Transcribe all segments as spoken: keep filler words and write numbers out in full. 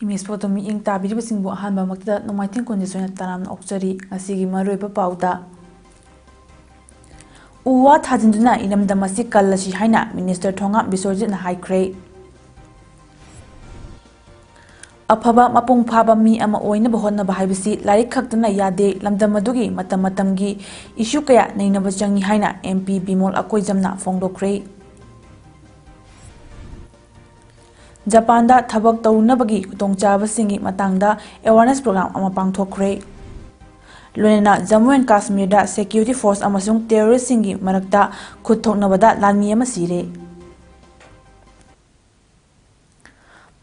ꯃꯤꯁ ꯄꯣꯠꯇꯣ ꯃꯤꯠꯌꯦꯡ ꯇꯥꯕꯤꯔꯤꯕꯁꯤꯡꯕꯨ ꯑꯍꯥꯟꯕꯃꯛꯇꯗ ꯅꯣꯡꯃꯥꯏꯊꯦꯝ ꯀꯨꯟꯗ ꯁꯣꯏꯅ ꯇꯔꯥꯝꯅ ꯑꯣꯛꯆꯔꯤ꯫ ꯉꯁꯤꯒꯤ ꯃꯔꯨꯑꯣꯏꯕ ꯄꯥꯎꯗ, ꯎ ꯋꯥ ꯊꯥꯖꯤꯟꯗꯨꯅ ꯏꯔꯝꯗꯝ ꯑꯁꯤ ꯀꯜꯂꯁꯤ ꯍꯥꯏꯅ ꯃꯤꯅꯤꯁꯇꯔ ꯊꯣꯉꯥꯝ ꯕꯤꯁ꯭ꯋꯔꯖꯤꯠꯅ ꯍꯥꯏꯈ꯭ꯔꯦ꯫ ꯑꯐꯕ ꯃꯄꯨꯡ ꯐꯥꯕ ꯃꯤ ꯑꯃ ꯑꯣꯏꯅꯕ ꯍꯣꯠꯅꯕ ꯍꯥꯏꯕꯁꯤ ꯂꯥꯏꯔꯤꯛ ꯈꯛꯇꯅ ꯌꯥꯗꯦ, ꯂꯝꯗꯝ ꯑꯗꯨꯒꯤ ꯃꯇꯝ ꯃꯇꯝꯒꯤ ꯏꯁꯨ ꯀꯌꯥ ꯅꯩꯅꯕ ꯆꯪꯏ ꯍꯥꯏꯅ ꯑꯦꯝ ꯄꯤ ꯕꯤꯃꯣꯜ ꯑꯀꯣꯏꯖꯝꯅ ꯐꯣꯡꯗꯣꯛꯈ꯭ꯔꯦ꯫ ꯖꯄꯥꯟꯗ ꯊꯕꯛ ꯇꯧꯅꯕꯒꯤ ꯈꯨꯗꯣꯡꯆꯥꯕꯁꯤꯡꯒꯤ ꯃꯇꯥꯡꯗ ꯑꯦꯋꯥꯔꯅꯦꯁ ꯄ꯭ꯔꯣꯒ꯭ꯔꯥꯝ ꯑꯃ ꯄꯥꯡꯊꯣꯛꯈ꯭ꯔꯦ꯫ ꯂꯣꯏꯅꯅ ꯖꯝꯃꯨ ꯑꯦꯟ ꯀꯥꯁꯃꯤꯔꯗ ꯁꯦꯀ꯭ꯌꯨꯔꯤꯇꯤ ꯐꯣꯔꯁ ꯑꯃꯁꯨꯡ ꯇꯦꯔꯣꯔꯤꯁꯁꯤꯡꯒꯤ ꯃꯔꯛꯇ ꯈꯨꯠ ꯊꯣꯛꯅꯕꯗ ꯂꯥꯟꯃꯤ ꯑꯃ ꯁꯤꯔꯦ꯫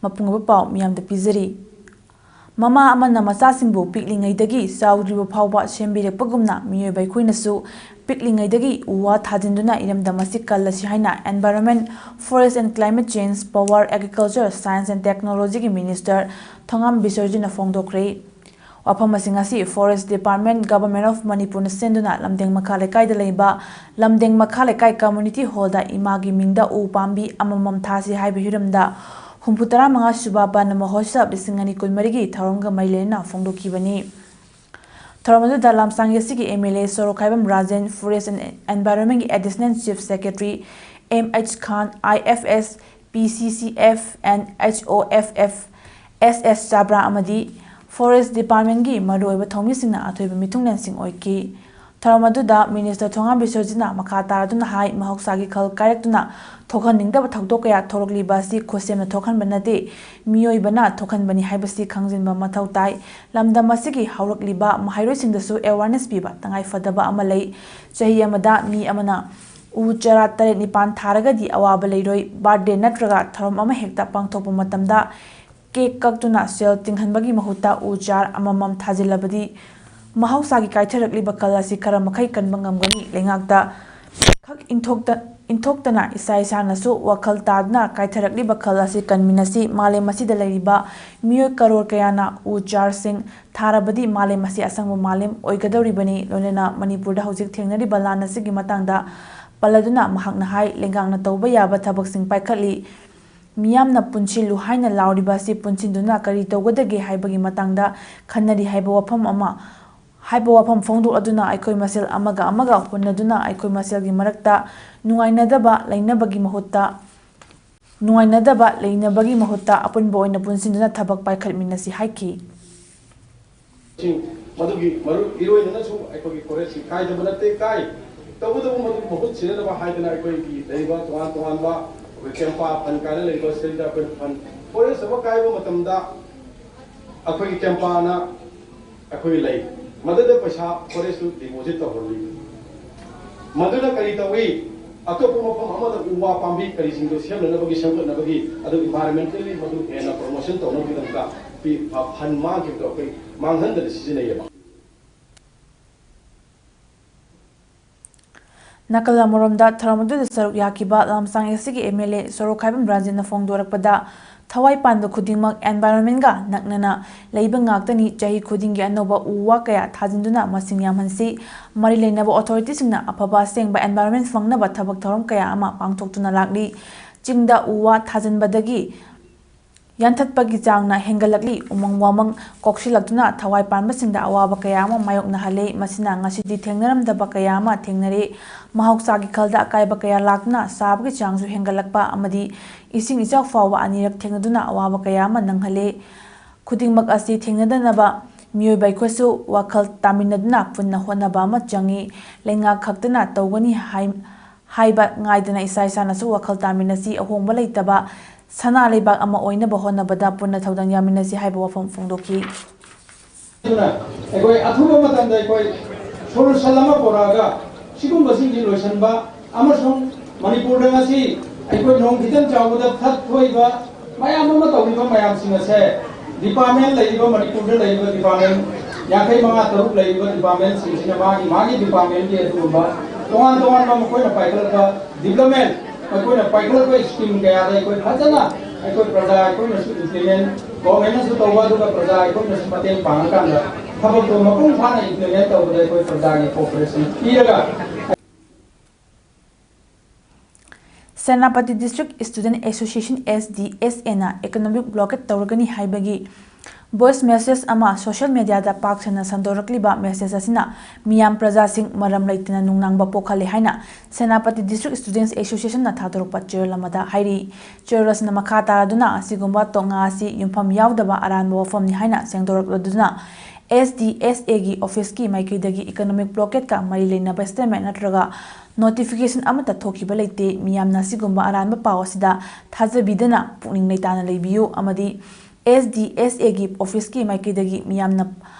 ꯃꯄꯨꯡ ꯑꯣꯏꯕ ꯄꯥꯎ ꯃꯤꯌꯥꯝꯗ ꯄꯤꯖꯔꯤ꯫ ꯃꯃꯥ ꯑꯃꯅ ꯃꯆꯥꯁꯤꯡꯕꯨ ꯄꯤꯛꯂꯤꯉꯩꯗꯒꯤ ꯆꯥꯎꯗ꯭ꯔꯤꯕ ꯐꯥꯎꯕ ꯁꯦꯝꯕꯤꯔꯛꯄꯒꯨꯝꯅ ꯃꯤꯑꯣꯏꯕ ꯑꯩꯈꯣꯏꯅꯁꯨ ꯄꯤꯛꯂꯤꯉꯩꯗꯒꯤ ꯎ ꯋꯥ ꯊꯥꯖꯤꯟꯗꯨꯅ ꯏꯔꯝꯗꯝ ꯑꯁꯤ ꯀꯜꯂꯁꯤ ꯍꯥꯏꯅ Environment, Forest and Climate Change, Power, Agriculture, Science and Technology ꯒꯤ ꯃꯤꯅꯤꯁꯇꯔ ꯊꯣꯉꯥꯝ ꯕꯤꯁ꯭ꯋꯔꯖꯤꯠꯅ ꯐꯣꯡꯗꯣꯛꯈ꯭ꯔꯦ꯫ ꯋꯥꯐꯝ ꯑꯁꯤꯡ ꯑꯁꯤ Forest Department, Government of ꯃꯅꯤꯄꯨꯔꯅ ꯁꯤꯟꯗꯨꯅ ꯂꯝꯗꯦꯡ ꯃꯈꯥ ꯂꯩꯀꯥꯏꯗ ꯂꯩꯕ ꯂꯝꯗꯦꯡ ꯃꯈꯥ ꯂꯩꯀꯥꯏ ꯀꯝꯃ꯭ꯌꯨꯅꯤꯇꯤ ꯍꯣꯜꯗ ꯏꯃꯥꯒꯤ ꯃꯤꯡꯗ ꯎ ꯄꯥꯝꯕꯤ ꯑꯃꯃꯝ ꯊꯥꯁꯤ ꯍꯥꯏꯕ ꯍꯤꯔꯝꯗ ꯍꯨꯝꯐꯨ ꯇꯔꯥ ꯃꯉꯥ ꯁꯨꯕ ꯕꯟ ꯃꯍꯣꯠꯁꯕ ꯂꯤꯁꯤꯡ ꯑꯅꯤ ꯀꯨꯟꯃꯔꯤꯒꯤ ꯊꯧꯔꯝꯒ ꯃꯔꯤ ꯂꯩꯅꯅ ꯐꯣꯡꯗꯣꯛꯈꯤꯕꯅꯤ꯫ ꯊꯧꯔꯝ ꯑꯗꯨꯗ ꯂꯝꯁꯥꯡ ꯌꯦꯠꯁꯤꯒꯤ ꯑꯦꯝ ꯑꯦꯜ ꯑꯦ ꯁꯣꯔꯣꯛꯈꯥꯏꯕꯝ ꯔꯥꯖꯦꯟ, Forest and Environment ꯒꯤ Additional Chief Secretary M H Khan, I F S, P C C F and H O F F, S S Chhabra ꯑꯃꯗꯤ Forest Department ꯀꯤ ꯃꯔꯨꯑꯣꯏꯕ ꯊꯧꯃꯤꯁꯤꯡꯅ ꯑꯊꯣꯏꯕ ꯃꯤꯊꯨꯡꯂꯦꯟꯁꯤꯡ ꯑꯣꯏꯈꯤ꯫ ꯊꯧꯔꯝ ꯑꯗꯨꯗ ꯃꯤꯅꯤꯁꯇꯔ ꯊꯣꯉꯥꯝ ꯕꯤꯁ꯭ꯋꯔꯖꯤꯠꯅ ꯃꯈꯥ ꯇꯥꯔꯗꯨꯅ ꯍꯥꯏ, ꯃꯍꯧꯁꯥꯒꯤ ꯈꯜ ꯀꯥꯏꯔꯛꯇꯨꯅ ꯊꯣꯛꯍꯟꯅꯤꯡꯗꯕ ꯊꯧꯗꯣꯛ ꯀꯌꯥ ꯊꯣꯔꯛꯂꯤꯕ ꯑꯁꯤ ꯈꯨꯠꯁꯦꯝꯅ ꯊꯣꯛꯍꯟꯕ ꯅꯠꯇꯦ, ꯃꯤꯑꯣꯏꯕꯅ ꯊꯣꯛꯍꯟꯕꯅꯤ ꯍꯥꯏꯕꯁꯤ ꯈꯪꯖꯤꯟꯕ ꯃꯊꯧ ꯇꯥꯏ꯫ ꯂꯝꯗꯝ ꯑꯁꯤꯒꯤ ꯍꯧꯔꯛꯂꯤꯕ ꯃꯍꯩꯔꯣꯏꯁꯤꯡꯗꯁꯨ ꯑꯦꯋꯥꯔꯅꯦꯁ ꯄꯤꯕ ꯇꯉꯥꯏꯐꯗꯕ ꯑꯃ ꯂꯩ꯫ ꯆꯍꯤ ꯑꯃꯗ ꯃꯤ ꯑꯃꯅ ꯎ ꯆꯥꯔꯥ ꯇꯔꯦꯠ ꯅꯤꯄꯥꯟ ꯊꯥꯔꯒꯗꯤ ꯑꯋꯥꯕ ꯂꯩꯔꯣꯏ꯫ ꯕꯥꯔꯊꯗꯦ ꯅꯠꯇ꯭ꯔꯒ ꯊꯧꯔꯝ ꯑꯃ ꯍꯦꯛꯇ ꯄꯥꯡꯊꯣꯛꯄ ꯃꯇꯝꯗ ꯀꯦꯛ ꯀꯛꯇꯨꯅ ꯁꯦꯜ ꯇꯤꯡꯍꯟꯕꯒꯤ ꯃꯍꯨꯠꯇ ꯎ ꯆꯥꯔ ꯑꯃꯃꯝ ꯊꯥꯖꯤꯜꯂꯕꯗꯤ ꯃꯍꯧꯁꯥꯒꯤ ꯀꯥꯏꯊꯔꯛꯂꯤꯕ ꯈꯜ ꯑꯁꯤ ꯈꯔ ꯃꯈꯩ ꯀꯟꯕ ꯉꯝꯒꯅꯤ꯫ ꯂꯩꯉꯥꯛꯇ ꯈꯛ ꯏꯟꯊꯣꯛꯇ-, ꯏꯟꯊꯣꯛꯇꯅ ꯏꯁꯥ ꯏꯁꯥꯅꯁꯨ ꯋꯥꯈꯜ ꯇꯥꯗꯨꯅ ꯀꯥꯏꯊꯔꯛꯂꯤꯕ ꯈꯜ ꯑꯁꯤ ꯀꯟꯃꯤꯟꯅꯁꯤ꯫ ꯃꯥꯂꯦꯝ ꯑꯁꯤꯗ ꯂꯩꯔꯤꯕ ꯃꯤꯑꯣꯏ ꯀꯔꯣꯔ ꯀꯌꯥꯅ ꯎ ꯆꯥꯔꯁꯤꯡ ꯊꯥꯔꯕꯗꯤ ꯃꯥꯂꯦꯝ ꯑꯁꯤ ꯑꯁꯪꯕ ꯃꯥꯂꯦꯝ ꯑꯣꯏꯒꯗꯧꯔꯤꯕꯅꯤ꯫ ꯂꯣꯏꯅꯅ ꯃꯅꯤꯄꯨꯔꯗ ꯍꯧꯖꯤꯛ ꯊꯦꯡꯅꯔꯤꯕ ꯂꯥꯟ ꯑꯁꯤꯒꯤ ꯃꯇꯥꯡꯗ ꯄꯜꯂꯗꯨꯅ ꯃꯍꯥꯛꯅ ꯍꯥꯏ, ꯂꯩꯉꯥꯛꯅ ꯇꯧꯕ ꯌꯥꯕ ꯊꯕꯛꯁꯤꯡ ꯄꯥꯏꯈꯠꯂꯤ꯫ ꯃꯤꯌꯥꯝꯅ ꯄꯨꯟꯁꯤꯜꯂꯨ ꯍꯥꯏꯅ ꯂꯥꯎꯔꯤꯕ ꯑꯁꯤ ꯄꯨꯟꯁꯤꯟꯗꯨꯅ ꯀꯔꯤ ꯇꯧꯒꯗꯒꯦ ꯍꯥꯏꯕꯒꯤ ꯃꯇꯥꯡꯗ ꯈꯟꯅꯔꯤ ꯍꯥꯏꯕ ꯋꯥꯐꯝ ꯑꯃ, ꯍꯥꯏꯕ ꯋꯥꯐꯝ ꯐꯣꯡꯗꯣꯛꯂꯗꯨꯅ ꯑꯩꯈꯣꯏ ꯃꯁꯦꯜ ꯑꯃꯒ ꯑꯃꯒ ꯍꯨꯟꯅꯗꯨꯅ ꯑꯩꯈꯣꯏ ꯃꯁꯦꯜꯒꯤ ꯃꯔꯛꯇ ꯅꯨꯡꯉꯥꯏꯅꯗꯕ ꯂꯩꯅꯕꯒꯤ ꯃꯍꯨꯠꯇ, ꯅꯨꯡꯉꯥꯏꯅꯗꯕ ꯂꯩꯅꯕꯒꯤ ꯃꯍꯨꯠꯇ ꯑꯄꯨꯟꯕ ꯑꯣꯏꯅ ꯄꯨꯟꯁꯤꯟꯗꯨꯅ ꯊꯕꯛ ꯄꯥꯏꯈꯠꯃꯤꯟꯅꯁꯤ ꯍꯥꯏꯈꯤ꯫ ꯃꯗꯨꯒꯤ ꯃꯔꯨ ꯏꯔꯣꯏꯅꯅꯁꯨ ꯑꯩꯈꯣꯏꯒꯤ ꯐꯣꯔꯦꯁꯁꯤ ꯀꯥꯏꯗꯕ ꯅꯠꯇꯦ, ꯀꯥꯏ꯫ ꯇꯧꯕꯇꯕꯨ ꯃꯗꯨꯒꯤ ꯃꯍꯨꯠ ꯁꯤꯟꯅꯅꯕ ꯍꯥꯏꯗꯅ ꯑꯩꯈꯣꯏꯒꯤ ꯂꯩꯔꯤꯕ ꯇꯣꯉꯥꯟ ꯇꯣꯉꯥꯟꯕ ꯑꯩꯈꯣꯏ ꯀꯦꯝꯄꯥ ꯐꯟ ꯀꯥꯏꯅ ꯂꯩꯔꯤꯕ ꯁꯤꯗꯩꯗ ꯑꯩꯈꯣꯏ ꯐꯟ, ꯐꯣꯔꯦꯁ ꯑꯃ ꯀꯥꯏꯕ ꯃꯇꯝꯗ ꯑꯩꯈꯣꯏꯒꯤ ꯀꯦꯝꯄꯥꯅ ꯑꯩꯈꯣꯏ ꯂꯩ, ꯃꯗꯨꯗ ꯄꯩꯁꯥ ꯐꯣꯔꯦꯁꯇꯨ ꯗꯤꯄꯣꯖꯤꯠ ꯇꯧꯍꯜꯂꯤ꯫ ꯃꯗꯨꯅ ꯀꯔꯤ ꯇꯧꯏ? ꯑꯇꯣꯞꯄ ꯃꯐꯝ ꯑꯃꯗ ꯎ ꯋꯥ ꯄꯥꯝꯕꯤ ꯀꯔꯤꯁꯤꯡꯗꯣ ꯁꯦꯝꯅꯅꯕꯒꯤ, ꯁꯦꯝꯒꯠꯅꯕꯒꯤ, ꯑꯗꯨ ꯏꯟꯚꯥꯏꯔꯣꯟꯃꯦꯟꯇꯦꯜꯂꯤ ꯃꯗꯨ ꯍꯦꯟꯅ ꯄ꯭ꯔꯣꯃꯣꯁꯟ ꯇꯧꯅꯕꯒꯤꯗꯃꯛꯇ ꯄꯤ-, ꯐ-, ꯐꯟ ꯃꯥꯡꯈꯤꯕꯗꯣ ꯑꯩꯈꯣꯏ ꯃꯥꯡꯍꯟꯗꯅ ꯁꯤꯖꯤꯟꯅꯩꯌꯦꯕ꯫ ꯅꯥꯀꯜ ꯑꯃꯔꯣꯝꯗ ꯊꯧꯔꯝ ꯑꯗꯨꯗ ꯁꯔꯨꯛ ꯌꯥꯈꯤꯕ ꯂꯝꯁꯥꯡ ꯑꯦꯁ ꯁꯤꯒꯤ ꯑꯦꯝ ꯑꯦꯜ ꯑꯦ ꯁꯣꯔꯣꯛꯈꯥꯏꯕꯝ ꯔꯥꯖꯦꯟꯅ ꯐꯣꯡꯗꯣꯔꯛꯄꯗ, ꯊꯋꯥꯏ ꯄꯥꯟꯕ ꯈꯨꯗꯤꯡꯃꯛ ꯑꯦꯟꯚꯥꯏꯔꯣꯟꯃꯦꯟꯒ ꯅꯛꯅꯅ ꯂꯩꯕ ꯉꯥꯛꯇꯅꯤ꯫ ꯆꯍꯤ ꯈꯨꯗꯤꯡꯒꯤ ꯑꯅꯧꯕ ꯎ ꯋꯥ ꯀꯌꯥ ꯊꯥꯖꯤꯟꯗꯨꯅ ꯃꯁꯤꯡ ꯌꯥꯝꯍꯟꯁꯤ꯫ ꯃꯔꯤ ꯂꯩꯅꯕ ꯑꯣꯊꯣꯔꯤꯇꯤꯁꯤꯡꯅ ꯑꯐꯕ ꯑꯁꯦꯡꯕ ꯑꯦꯟꯚꯥꯏꯔꯣꯟꯃꯦꯟ ꯐꯪꯅꯕ ꯊꯕꯛ ꯊꯧꯔꯝ ꯀꯌꯥ ꯑꯃ ꯄꯥꯡꯊꯣꯛꯇꯨꯅ ꯂꯥꯛꯂꯤ꯫ ꯆꯤꯡꯗ ꯎ ꯋꯥ ꯊꯥꯖꯤꯟꯕꯗꯒꯤ ꯌꯥꯟꯊꯠꯄꯒꯤ ꯆꯥꯡꯅ ꯍꯦꯟꯒꯠꯂꯛꯂꯤ꯫ ꯎꯃꯪ ꯋꯥꯃꯪ ꯀꯣꯛꯁꯤꯜꯂꯛꯇꯨꯅ ꯊꯋꯥꯏ ꯄꯥꯟꯕꯁꯤꯡꯗ ꯑꯋꯥꯕ ꯀꯌꯥ ꯑꯃ ꯃꯥꯌꯣꯛꯅꯍꯜꯂꯦ꯫ ꯃꯁꯤꯅ ꯉꯁꯤꯗꯤ ꯊꯦꯡꯅꯔꯝꯗꯕ ꯀꯌꯥ ꯑꯃ ꯊꯦꯡꯅꯔꯦ꯫ ꯃꯍꯧꯁꯥꯒꯤ ꯈꯜꯗ ꯑꯀꯥꯏꯕ ꯀꯌꯥ ꯂꯥꯛꯇꯨꯅ ꯁꯥꯕꯒꯤ ꯆꯥꯡꯁꯨ ꯍꯦꯟꯒꯠꯂꯛꯄ ꯑꯃꯗꯤ ꯏꯁꯤꯡ ꯏꯆꯥꯎ ꯐꯥꯎꯕ ꯑꯅꯤꯔꯛ ꯊꯦꯡꯅꯗꯨꯅ ꯑꯋꯥꯕ ꯀꯌꯥ ꯑꯃ ꯅꯪꯍꯜꯂꯦ꯫ ꯈꯨꯗꯤꯡꯃꯛ ꯑꯁꯤ ꯊꯦꯡꯅꯗꯅꯕ ꯃꯤꯑꯣꯏꯕ ꯑꯩꯈꯣꯏꯁꯨ ꯋꯥꯈꯜ ꯇꯥꯃꯤꯟꯅꯗꯨꯅ ꯄꯨꯟꯅ ꯍꯣꯠꯅꯕ ꯑꯃ ꯆꯪꯏ꯫ ꯂꯩꯉꯥꯛ ꯈꯛꯇꯅ ꯇꯧꯒꯅꯤ ꯍꯥꯏ-, ꯍꯥꯏꯕ ꯉꯥꯏꯗꯅ ꯏꯁꯥ ꯏꯁꯥꯅꯁꯨ ꯋꯥꯈꯜ ꯇꯥꯃꯤꯟꯅꯁꯤ꯫ ꯑꯍꯣꯡꯕ ꯂꯩꯇꯕ ꯁꯅꯥ ꯂꯩꯕꯥꯛ ꯑꯃ ꯑꯣꯏꯅꯕ ꯍꯣꯠꯅꯕꯗ ꯄꯨꯟꯅ ꯊꯧꯗꯥꯡ ꯌꯥꯃꯤꯟꯅꯁꯤ ꯍꯥꯏꯕ ꯋꯥꯐꯝ ꯐꯣꯡꯗꯣꯛꯈꯤ꯫ ꯑꯗꯨꯅ ꯑꯩꯈꯣꯏ ꯑꯊꯨꯕ ꯃꯇꯝꯗ ꯑꯩꯈꯣꯏ ꯁꯣꯂꯨꯁꯟ ꯑꯃ ꯄꯨꯔꯛꯑꯒ ꯁꯤꯒꯨꯝꯕꯁꯤꯡꯁꯤ ꯂꯣꯏꯁꯤꯟꯕ ꯑꯃꯁꯨꯡ ꯃꯅꯤꯄꯨꯔꯗ ꯉꯁꯤ ꯑꯩꯈꯣꯏ ꯅꯣꯡ ꯈꯤꯇꯪ ꯆꯥꯎꯕꯗ ꯐꯠ ꯊꯣꯛꯏꯕ ꯃꯌꯥꯝ ꯑꯃ ꯇꯧꯔꯤꯕ ꯃꯌꯥꯝꯁꯤꯡ ꯑꯁꯦ ꯗꯤꯄꯥꯔꯠꯃꯦꯟ ꯂꯩꯔꯤꯕ, ꯃꯅꯤꯄꯨꯔꯗ ꯂꯩꯔꯤꯕ ꯗꯤꯄꯥꯔꯠꯃꯦꯟ ꯌꯥꯡꯈꯩ ꯃꯉꯥ ꯇꯔꯨꯛ ꯂꯩꯔꯤꯕ ꯗꯤꯄꯥꯔꯠꯃꯦꯟꯁꯤꯡꯁꯤꯅ ꯃꯥꯒꯤ ꯃꯥꯒꯤ ꯗꯤꯄꯥꯔꯠꯃꯦꯟꯒꯤ ꯑꯗꯨꯒꯨꯝꯕ ꯇꯣꯉꯥꯟ ꯇꯣꯉꯥꯟꯕ ꯃꯈꯣꯏꯅ ꯄꯥꯏꯈꯠꯂꯛꯄ ꯗꯤꯕ꯭ꯂꯞꯃꯦꯟ, ꯃꯈꯣꯏꯅ ꯄꯥꯏꯈꯠꯂꯛꯄ ꯁ꯭ꯀꯤꯝ ꯀꯌꯥꯗ ꯑꯩꯈꯣꯏ ꯐꯖꯅ ꯑꯩꯈꯣꯏ ꯄ꯭ꯔꯖꯥ ꯑꯩꯈꯣꯏꯅꯁꯨ ꯏꯝꯄ꯭ꯂꯤꯃꯦꯟ, ꯒꯣꯔꯃꯦꯟꯅꯁꯨ ꯇꯧꯕ, ꯑꯗꯨꯒ ꯄ꯭ꯔꯖꯥ ꯑꯩꯈꯣꯏꯅꯁꯨ ꯃꯇꯦꯡ ꯄꯥꯡꯉꯀꯥꯟꯗ ꯊꯕꯛꯇꯣ ꯃꯄꯨꯡ ꯐꯥꯅ ꯏꯝꯄ꯭ꯂꯤꯃꯦꯟ ꯇꯧꯕꯗ ꯑꯩꯈꯣꯏ ꯄ꯭ꯔꯖꯥꯒꯤ ꯀꯣꯑꯣꯄꯔꯦꯁꯟ ꯄꯤꯔꯒ Senapati District Student Association, S D S A ꯅ economic blockade ꯇꯧꯔꯒꯅꯤ ꯍꯥꯏꯕꯒꯤ voice message ꯑꯃ social media ꯗ ꯄꯥꯛ ꯁꯟꯅ ꯁꯟꯗꯣꯔꯛꯂꯤꯕ message ꯑꯁꯤꯅ ꯃꯤꯌꯥꯝ ꯄ꯭ꯔꯖꯥꯁꯤꯡ ꯃꯔꯝ ꯂꯩꯇꯅ ꯅꯨꯡꯅꯥꯡꯕ ꯄꯣꯛꯍꯜꯂꯦ ꯍꯥꯏꯅ ꯁꯦꯅꯥꯄꯇꯤ District Students Association ꯅ ꯊꯥꯗꯣꯔꯛꯄ ꯆꯦꯔꯣꯜ ꯑꯃꯗ ꯍꯥꯏꯔꯤ꯫ ꯆꯦꯔꯣꯜ ꯑꯁꯤꯅ ꯃꯈꯥ ꯇꯥꯔꯗꯨꯅ ꯑꯁꯤꯒꯨꯝꯕ ꯇꯣꯉꯥ ꯑꯁꯤ ꯌꯨꯝꯐꯝ ꯌꯥꯎꯗꯕ ꯑꯔꯥꯟꯕ ꯋꯥꯐꯝꯅꯤ ꯍꯥꯏꯅ ꯁꯦꯡꯗꯣꯔꯛꯂꯗꯨꯅ, S D S A ꯒꯤ office ꯀꯤ ꯃꯥꯏꯀꯩꯗꯒꯤ economic blockade ꯀ ꯃꯔꯤ ꯂꯩꯅꯕ statement ꯅꯠꯇ꯭ꯔꯒ notification ꯑꯃꯠꯇ ꯊꯣꯛꯈꯤꯕ ꯂꯩꯇꯦ꯫ ꯃꯤꯌꯥꯝꯅ ꯑꯁꯤꯒꯨꯝꯕ ꯑꯔꯥꯟꯕ ꯄꯥꯎ ꯑꯁꯤꯗ ꯊꯥꯖꯕꯤꯗꯅ ꯄꯨꯛꯅꯤꯡ ꯂꯩꯇꯥꯅ ꯂꯩꯕꯤꯌꯨ ꯑꯃꯗꯤ S D S A ꯒꯤ office ꯀꯤ ꯃꯥꯏꯀꯩꯗꯒꯤ ꯃꯤꯌꯥꯝꯅ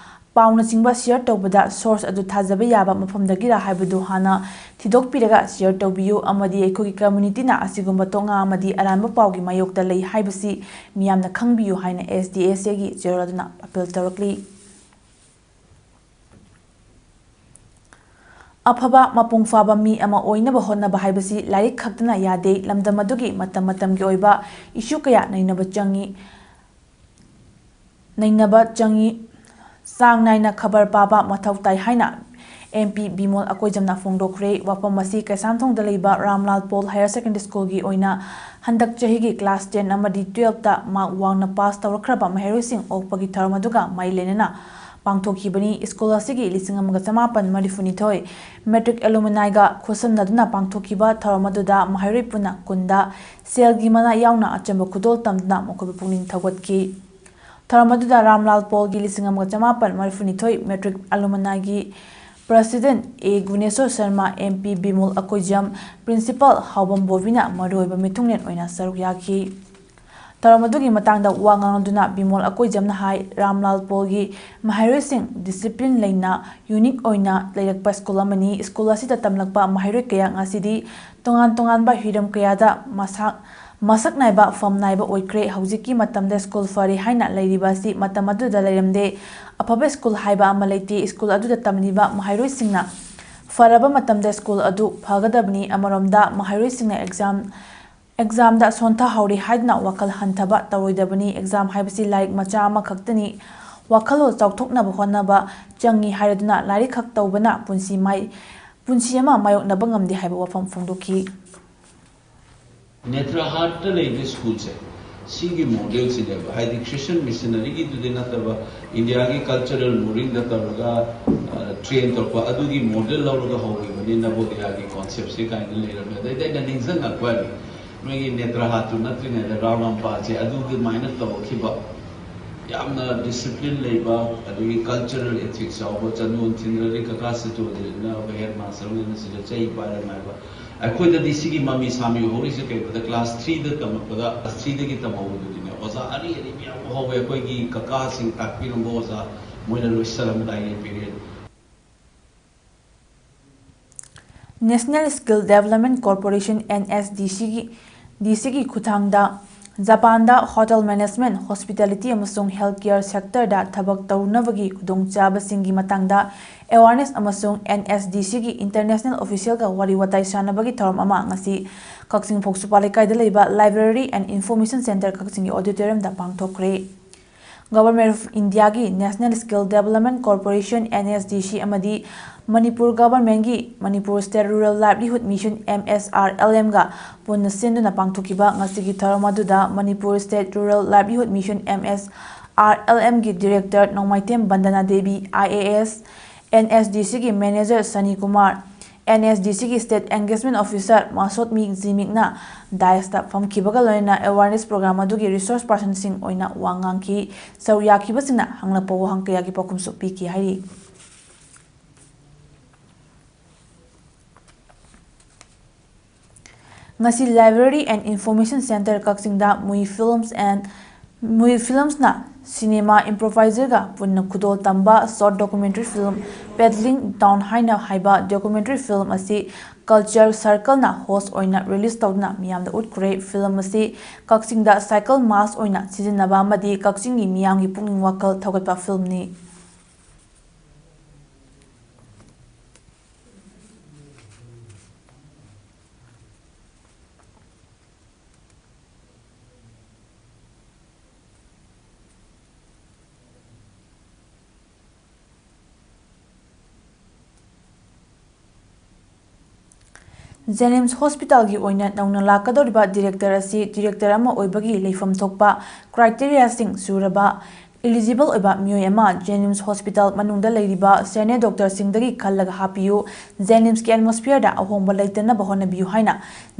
ꯄꯥꯎꯅꯆꯤꯡꯕ share ꯇꯧꯕꯗ source ꯑꯗꯨ ꯊꯥꯖꯕ ꯌꯥꯕ ꯃꯐꯝꯗꯒꯤꯔ ꯍꯥꯏꯕꯗꯨ ꯍꯥꯟꯅ ꯊꯤꯗꯣꯛꯄꯤꯔꯒ share ꯇꯧꯕꯤꯌꯨ ꯑꯃꯗꯤ ꯑꯩꯈꯣꯏꯒꯤ community ꯅ ꯑꯁꯤꯒꯨꯝꯕ ꯇꯣꯉꯥ ꯑꯃꯗꯤ ꯑꯔꯥꯟꯕ ꯄꯥꯎꯒꯤ ꯃꯥꯌꯣꯛꯇ ꯂꯩ ꯍꯥꯏꯕꯁꯤ ꯃꯤꯌꯥꯝꯅ ꯈꯪꯕꯤꯌꯨ ꯍꯥꯏꯅ S D S A ꯒꯤ ꯆꯦꯔꯣꯜ ꯑꯗꯨꯅ appeal ꯇꯧꯔꯛꯂꯤ꯫ ꯑꯐꯕ ꯃꯄꯨꯡ ꯐꯥꯕ ꯃꯤ ꯑꯃ ꯑꯣꯏꯅꯕ ꯍꯣꯠꯅꯕ ꯍꯥꯏꯕꯁꯤ ꯂꯥꯏꯔꯤꯛ ꯈꯛꯇꯅ ꯌꯥꯗꯦ꯫ ꯂꯝꯗꯝ ꯑꯗꯨꯒꯤ ꯃꯇꯝ ꯃꯇꯝꯒꯤ ꯑꯣꯏꯕ issue ꯀꯌꯥ ꯅꯩꯅꯕ ꯆꯪꯏ, ꯅꯩꯅꯕ ꯆꯪꯏ꯫ ꯆꯥꯡ ꯅꯥꯏꯅ ꯈꯕꯔ ꯄꯥꯕ ꯃꯊꯧ ꯇꯥꯏ ꯍꯥꯏꯅ M P ꯕꯤꯃꯣꯜ ꯑꯀꯣꯏꯖꯝꯅ ꯐꯣꯡꯗꯣꯛꯈ꯭ꯔꯦ꯫ ꯋꯥꯐꯝ ꯑꯁꯤ ꯀꯩꯁꯥꯝꯊꯣꯡꯗ ꯂꯩꯕ ꯔꯥꯝꯂꯥꯜ ꯄꯣꯜ Higher Secondary School ꯒꯤ ꯑꯣꯏꯅ ꯍꯟꯗꯛ ꯆꯍꯤꯒꯤ class ten ꯑꯃꯗꯤ twelve ꯇ mark ꯋꯥꯡꯅ pass ꯇꯧꯔꯛꯈ꯭ꯔꯕ ꯃꯍꯩꯔꯣꯏꯁꯤꯡ ꯑꯣꯛꯄꯒꯤ ꯊꯧꯔꯝ ꯑꯗꯨꯒ ꯃꯔꯤ ꯂꯩꯅꯅ ꯄꯥꯡꯊꯣꯛꯈꯤꯕꯅꯤ꯫ School ꯑꯁꯤꯒꯤ ꯂꯤꯁꯤꯡ ꯑꯃꯒ ꯆꯃꯥꯄꯟ ꯃꯔꯤꯐꯨꯅꯤꯊꯣꯏ matric alumni ꯒ ꯈꯨꯠꯁꯝꯅꯗꯨꯅ ꯄꯥꯡꯊꯣꯛꯈꯤꯕ ꯊꯧꯔꯝ ꯑꯗꯨꯗ ꯃꯍꯩꯔꯣꯏ ꯄꯨꯟꯅ ꯀꯨꯟꯗ ꯁꯦꯜꯒꯤ ꯃꯅꯥ ꯌꯥꯎꯅ ꯑꯆꯝꯕ ꯈꯨꯗꯣꯜ ꯇꯝꯗꯨꯅ ꯃꯈꯣꯏꯕꯨ ꯄꯨꯛꯅꯤꯡ ꯊꯧꯒꯠꯈꯤ꯫ ꯊꯧꯔꯝ ꯑꯗꯨꯗ ꯔꯥꯝꯂꯥꯜ ꯄꯣꯜꯒꯤ ꯂꯤꯁꯤꯡ ꯑꯃꯒ ꯆꯃꯥꯄꯟ ꯃꯔꯤꯐꯨꯅꯤꯊꯣꯏ matric alumni ꯒꯤ President A Guneshor Sharma, M P Bimol Akoijam, Principal ꯍꯥꯎꯕꯝ ꯕꯣꯕꯤꯅ ꯃꯔꯨꯑꯣꯏꯕ ꯃꯤꯊꯨꯡꯂꯦꯟ ꯑꯣꯏꯅ ꯁꯔꯨꯛ ꯌꯥꯈꯤ꯫ ꯊꯧꯔꯝ ꯑꯗꯨꯒꯤ ꯃꯇꯥꯡꯗ ꯋꯥ ꯉꯥꯡꯗꯨꯅ ꯕꯤꯃꯣꯜ ꯑꯀꯣꯏꯖꯝꯅ ꯍꯥꯏ, ꯔꯥꯝꯂꯥꯜ ꯄꯣꯜꯒꯤ ꯃꯍꯩꯔꯣꯏꯁꯤꯡ discipline ꯂꯩꯅ unique ꯑꯣꯏꯅ ꯂꯩꯔꯛꯄ school ꯑꯃꯅꯤ꯫ School ꯑꯁꯤꯗ ꯇꯝꯂꯛꯄ ꯃꯍꯩꯔꯣꯏ ꯀꯌꯥ ꯉꯁꯤꯗꯤ ꯇꯣꯉꯥꯟ ꯇꯣꯉꯥꯟꯕ ꯍꯤꯔꯝ ꯀꯌꯥꯗ ꯃꯁꯛ, ꯃꯁꯛ ꯅꯥꯏꯕ, ꯐꯝ ꯅꯥꯏꯕ ꯑꯣꯏꯈ꯭ꯔꯦ꯫ ꯍꯧꯖꯤꯛꯀꯤ ꯃꯇꯝꯗ school ꯐꯔꯦ ꯍꯥꯏꯅ ꯂꯩꯔꯤꯕ ꯑꯁꯤ ꯃꯇꯝ ꯑꯗꯨꯗ ꯂꯩꯔꯝꯗꯦ꯫ ꯑꯐꯕ school ꯍꯥꯏꯕ ꯑꯃ ꯂꯩꯇꯦ꯫ School ꯑꯗꯨꯗ ꯇꯝꯂꯤꯕ ꯃꯍꯩꯔꯣꯏꯁꯤꯡꯅ ꯐꯔꯕ ꯃꯇꯝꯗ school ꯑꯗꯨ ꯐꯒꯗꯕꯅꯤ꯫ ꯑꯃꯔꯣꯝꯗ ꯃꯍꯩꯔꯣꯏꯁꯤꯡꯅ exam, exam ꯗ ꯁꯣꯟꯊꯍꯧꯔꯦ ꯍꯥꯏꯗꯨꯅ ꯋꯥꯈꯜ ꯍꯟꯊꯕ ꯇꯧꯔꯣꯏꯗꯕꯅꯤ꯫ Exam ꯍꯥꯏꯕꯁꯤ ꯂꯥꯏꯔꯤꯛ ꯃꯆꯥ ꯑꯃꯈꯛꯇꯅꯤ꯫ ꯋꯥꯈꯜꯂꯣꯟ ꯆꯥꯎꯊꯣꯛꯅꯕ ꯍꯣꯠꯅꯕ ꯆꯪꯏ ꯍꯥꯏꯔꯗꯨꯅ ꯂꯥꯏꯔꯤꯛ ꯈꯛ ꯇꯧꯕꯅ ꯄꯨꯟꯁꯤ ꯃꯥꯏ, ꯄꯨꯟꯁꯤ ꯑꯃ ꯃꯥꯌꯣꯛꯅꯕ ꯉꯝꯗꯦ ꯍꯥꯏꯕ ꯋꯥꯐꯝ ꯐꯣꯡꯗꯣꯛꯈꯤ꯫ ꯅꯦꯇ꯭ꯔꯥꯍꯥꯠꯇ ꯂꯩꯕ ꯁ꯭ꯀꯨꯜꯁꯦ, ꯁꯤꯒꯤ ꯃꯣꯗꯦꯜꯁꯤꯅꯦꯕ, ꯍꯥꯏꯗꯤ ꯈ꯭ꯔꯤꯁꯇꯤꯌꯟ ꯃꯤꯁꯅꯔꯤꯒꯤꯗꯨꯗꯤ ꯅꯠꯇꯕ, ꯏꯟꯗꯤꯌꯥꯒꯤ ꯀꯜꯆꯔꯦꯜ ꯃꯣꯗꯦꯜꯗ ꯇꯧꯔꯒ ꯇ꯭ꯔꯦꯟ ꯇꯧꯔꯛꯄ, ꯑꯗꯨꯒꯤ ꯃꯣꯗꯦꯜ ꯂꯧꯔꯒ ꯍꯧꯈꯤꯕꯅꯤ ꯅꯕꯣꯗꯤꯌꯥꯒꯤ ꯀꯣꯟꯁꯦꯞꯁꯦ ꯀꯥꯏꯅ ꯂꯩꯔꯝꯃꯦ꯫ ꯑꯗꯩꯗ ꯑꯩꯅ ꯅꯤꯡꯁꯤꯡꯉꯛꯄ ꯍꯥꯏꯗꯤ, ꯅꯣꯏꯒꯤ ꯅꯦꯇ꯭ꯔꯥꯍꯥꯠꯇꯨ ꯅꯠꯇ꯭ꯔꯤꯉꯩꯗ ꯔꯥꯝ ꯔꯥꯝꯄꯥꯁꯦ ꯑꯗꯨꯃꯥꯏꯅ ꯇꯧꯔꯛꯈꯤꯕ, ꯌꯥꯝꯅ ꯗꯤꯁꯤꯄ꯭ꯂꯤꯟ ꯂꯩꯕ, ꯑꯗꯒꯤ ꯀꯜꯆꯔꯦꯜ ꯏꯊꯤꯛꯁ ꯌꯥꯎꯕ, ꯆꯟꯗꯣꯟ ꯊꯤꯟꯗ꯭ꯔꯗꯤ ꯀꯀꯥ ꯁꯤꯇꯣꯗꯤꯅ ꯍꯦꯗ ꯃꯥꯁꯇꯔꯅ ꯁꯤꯗ ꯆꯩ ꯄꯥꯏꯔꯝꯃꯦ ꯍꯥꯏꯕ꯫ ꯑꯩꯈꯣꯏꯗꯗꯤ ꯁꯤꯒꯤ ꯃꯃꯤ ꯁꯥꯃꯤ ꯍꯧꯔꯤꯁꯦ ꯀꯩꯅꯣꯗ, ꯀ꯭ꯂꯥꯁ ꯊ꯭ꯔꯤꯗ ꯇꯝꯃꯛꯄꯗ, ꯀ꯭ꯂꯥꯁ ꯊ꯭ꯔꯤꯗꯒꯤ ꯇꯝꯍꯧꯕꯗꯨꯗꯤꯅꯦ, ꯑꯣꯖꯥ ꯑꯔꯤ ꯑꯔꯤꯕ ꯌꯥꯝ ꯍꯧꯋꯦ꯫ ꯑꯩꯈꯣꯏꯒꯤ ꯀꯀꯥꯁꯤꯡ ꯇꯥꯛꯄꯤꯔꯝꯕ ꯑꯣꯖꯥ, ꯃꯣꯏꯅ ꯂꯣꯏꯁꯤꯜꯂꯝꯗꯥꯏꯒꯤ ꯄꯤꯔꯤꯌꯗ꯫ National Skill Development Corporation, NSDCꯒꯤ, DCꯒꯤ ꯈꯨꯠꯊꯥꯡꯗ ꯖꯄꯥꯟꯗ ꯍꯣꯇꯦꯜ ꯃꯦꯅꯦꯖꯃꯦꯟꯠ, ꯍꯣꯁꯄꯤꯇꯥꯂꯤꯇꯤ ꯑꯃꯁꯨꯡ ꯍꯦꯜꯊ ꯀꯦꯌꯔ ꯁꯦꯛꯇꯔꯗ ꯊꯕꯛ ꯇꯧꯅꯕꯒꯤ ꯈꯨꯗꯣꯡꯆꯥꯕꯁꯤꯡꯒꯤ ꯃꯇꯥꯡꯗ ꯑꯦꯋꯥꯔꯅꯦꯁ ꯑꯃꯁꯨꯡ NSDCꯒꯤ ꯏꯟꯇꯔꯅꯦꯁꯅꯦꯜ ꯑꯣꯐꯤꯁꯤꯌꯦꯜꯒ ꯋꯥꯔꯤ ꯋꯥꯇꯥꯏ ꯁꯥꯟꯅꯕꯒꯤ ꯊꯧꯔꯝ ꯑꯃ ꯉꯁꯤ ꯀꯛꯆꯤꯡ ꯐꯧꯁꯨꯄꯥ ꯂꯩꯀꯥꯏꯗ ꯂꯩꯕ Library and Information Centre ꯀꯛꯆꯤꯡꯒꯤ ꯑꯣꯗꯤꯇꯣꯔꯤꯌꯝꯗ ꯄꯥꯡꯊꯣꯛꯈ꯭ꯔꯦ꯫ Government of Indiaꯒꯤ National Skill Development Corporation, NSDC ꯑꯃꯗꯤ ꯃꯅꯤꯄꯨꯔ ꯒꯚꯔꯟꯃꯦꯟꯠꯀꯤ Manipur state rural livelihood mission, MSRLMꯒ ꯄꯨꯟꯅ ꯁꯤꯟꯗꯨꯅ ꯄꯥꯡꯊꯣꯛꯈꯤꯕ ꯉꯁꯤꯒꯤ ꯊꯧꯔꯝ ꯑꯗꯨꯗ Manipur state rural livelihood mission, MSRLMꯒꯤ ꯗꯤꯔꯦꯛꯇꯔ ꯅꯣꯡꯃꯥꯏꯊꯦꯝ ꯕꯟꯗꯅꯥ ꯗꯦꯕꯤ, IAS, NSDCꯒꯤ ꯃꯦꯅꯦꯖꯔ ꯁꯅꯤ ꯀꯨꯃꯥꯔ, NSDCꯒꯤ ꯁ꯭ꯇꯦꯠ ꯑꯦꯡꯒꯦꯖꯃꯦꯟꯠ ꯑꯣꯐꯤꯁꯥꯔ ꯃꯥꯁꯣꯠꯃꯤ ꯖꯤꯃꯤꯛꯅ ꯗꯥꯏꯁꯇ ꯐꯝꯈꯤꯕꯒ ꯂꯣꯏꯅꯅ ꯑꯦꯋꯥꯔꯅꯦꯁ ꯄ꯭ꯔꯣꯒ꯭ꯔꯥꯝ ꯑꯗꯨꯒꯤ ꯔꯤꯁꯣꯔꯁ ꯄꯥꯔꯁꯟꯁꯤꯡ ꯑꯣꯏꯅ ꯋꯥ ꯉꯥꯡꯈꯤ꯫ ꯁꯔꯨꯛ ꯌꯥꯈꯤꯕꯁꯤꯡꯅ ꯍꯪꯂꯛꯄ ꯋꯥꯍꯪ ꯀꯌꯥꯒꯤ ꯄꯥꯎꯈꯨꯝꯁꯨ ꯄꯤꯈꯤ ꯍꯥꯏꯔꯤ꯫ ꯉꯁꯤ Library and Information Centre ꯀꯛꯆꯤꯡꯗ ꯃꯨꯏ Films and ꯃꯨꯏ Filmsꯅ ꯁꯤꯅꯦꯃꯥ ꯏꯝꯄ꯭ꯔꯣꯚꯥꯏꯖꯔꯒ ꯄꯨꯟꯅ ꯈꯨꯗꯣꯜ ꯇꯝꯕ short documentary film Paddling Down ꯍꯥꯏꯅ ꯍꯥꯏꯕ documentary film ꯑꯁꯤ Culture Circleꯅ host ꯑꯣꯏꯅ release ꯇꯧꯗꯨꯅ ꯃꯤꯌꯥꯝꯗ ꯎꯠꯈ꯭ꯔꯦ꯫ Film ꯑꯁꯤ ꯀꯛꯆꯤꯡꯗ cycle mass ꯑꯣꯏꯅ ꯁꯤꯖꯤꯟꯅꯕ ꯑꯃꯗꯤ ꯀꯛꯆꯤꯡꯒꯤ ꯃꯤꯌꯥꯝꯒꯤ ꯄꯨꯛꯅꯤꯡ ꯋꯥꯈꯜ ꯊꯧꯒꯠꯄ filmꯅꯤ꯫ ꯖꯦꯅꯤꯝꯁ ꯍꯣꯁꯄꯤꯇꯥꯜꯒꯤ ꯑꯣꯏꯅ ꯅꯧꯅ ꯂꯥꯛꯀꯗꯧꯔꯤꯕ ꯗꯤꯔꯦꯛꯇꯔ ꯑꯁꯤ ꯗꯤꯔꯦꯛꯇꯔ ꯑꯃ ꯑꯣꯏꯕꯒꯤ ꯂꯩꯐꯝ ꯊꯣꯛꯄ ꯀ꯭ꯔꯥꯏꯇꯦꯔꯤꯌꯥꯁꯤꯡ ꯁꯨꯔꯕ ꯏꯂꯤꯖꯤꯕꯜ ꯑꯣꯏꯕ ꯃꯤꯑꯣꯏ ꯑꯃ ꯖꯦꯅꯤꯝꯁ ꯍꯣꯁꯄꯤꯇꯥꯜ ꯃꯅꯨꯡꯗ ꯂꯩꯔꯤꯕ ꯁꯦꯅꯤꯌꯔ ꯗꯣꯛꯇꯔꯁꯤꯡꯗꯒꯤ ꯈꯜꯂꯒ ꯍꯥꯞꯄꯤꯌꯨ꯫ ꯖꯦꯅꯤꯝꯁꯀꯤ ꯑꯦꯠꯃꯣꯁꯐꯤꯌꯔꯗ ꯑꯍꯣꯡꯕ ꯂꯩꯇꯅꯕ ꯍꯣꯠꯅꯕꯤꯌꯨ ꯍꯥꯏꯅ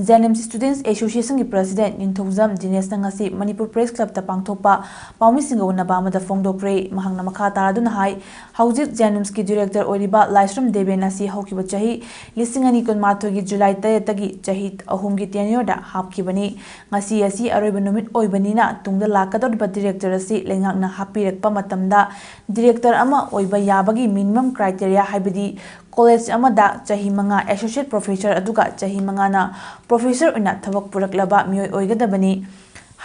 ꯖꯦꯅꯤꯝꯁ ꯁ꯭ꯇꯨꯗꯦꯟꯠꯁ ꯑꯦꯁꯣꯁꯤꯌꯦꯁꯟꯒꯤ ꯄ꯭ꯔꯁꯤꯗꯦꯟꯠ ꯅꯤꯡꯊꯧꯖꯝ ꯗꯤꯅꯦꯁꯅ ꯉꯁꯤ ꯃꯅꯤꯄꯨꯔ ꯄ꯭ꯔꯦꯁ ꯀ꯭ꯂꯕꯇ ꯄꯥꯡꯊꯣꯛꯄ ꯄꯥꯎꯃꯤꯁꯤꯡꯒ ꯎꯅꯕ ꯑꯃꯗ ꯐꯣꯡꯗꯣꯛꯈ꯭ꯔꯦ꯫ ꯃꯍꯥꯛꯅ ꯃꯈꯥ ꯇꯥꯔꯗꯨꯅ ꯍꯥꯏ, ꯍꯧꯖꯤꯛ ꯖꯦꯅꯤꯝꯁꯀꯤ ꯗꯤꯔꯦꯛꯇꯔ ꯑꯣꯏꯔꯤꯕ ꯂꯥꯏꯁ꯭ꯔꯝ ꯗꯦꯕꯦꯟ ꯑꯁꯤ ꯍꯧꯈꯤꯕ ꯆꯍꯤ ꯂꯤꯁꯤꯡ ꯑꯅꯤ ꯀꯨꯟꯃꯥꯊꯣꯏꯒꯤ ꯖꯨꯂꯥꯏ ꯇꯔꯦꯠꯇꯒꯤ ꯆꯍꯤ ꯑꯍꯨꯝꯒꯤ ꯇꯦꯟꯌꯣꯔꯗ ꯍꯥꯞꯈꯤꯕꯅꯤ꯫ ꯉꯁꯤ ꯑꯁꯤ ꯑꯔꯣꯏꯕ ꯅꯨꯃꯤꯠ ꯑꯣꯏꯕꯅꯤꯅ ꯇꯨꯡꯗ ꯂꯥꯛꯀꯗꯧꯔꯤꯕ ꯗꯤꯔꯦꯛꯇꯔ ꯑꯁꯤ ꯂꯩꯉꯥꯛꯅ ꯍꯥꯞꯄꯤꯔꯛꯄ ꯃꯇꯝꯗ ꯗꯤꯔꯦꯛꯇꯔ ꯑꯃ ꯑꯣꯏꯕ ꯌꯥꯕꯒꯤ ꯃꯤꯅꯤꯃꯝ ꯀ꯭ꯔꯥꯏꯇꯦꯔꯤꯌꯥ, ꯍꯥꯏꯕꯗꯤ ꯀꯣꯂꯦꯖ ꯑꯃꯗ ꯆꯍꯤ ꯃꯉꯥ ꯑꯦꯁꯣꯁꯤꯌꯦꯠ ꯄ꯭ꯔꯣꯐꯦꯁꯔ ꯑꯗꯨꯒ ꯆꯍꯤ ꯃꯉꯥꯅ ꯄ꯭ꯔꯣꯐꯦꯁꯔ ꯑꯣꯏꯅ ꯊꯕꯛ ꯄꯨꯔꯛꯂꯕ ꯃꯤꯑꯣꯏ ꯑꯣꯏꯒꯗꯕꯅꯤ꯫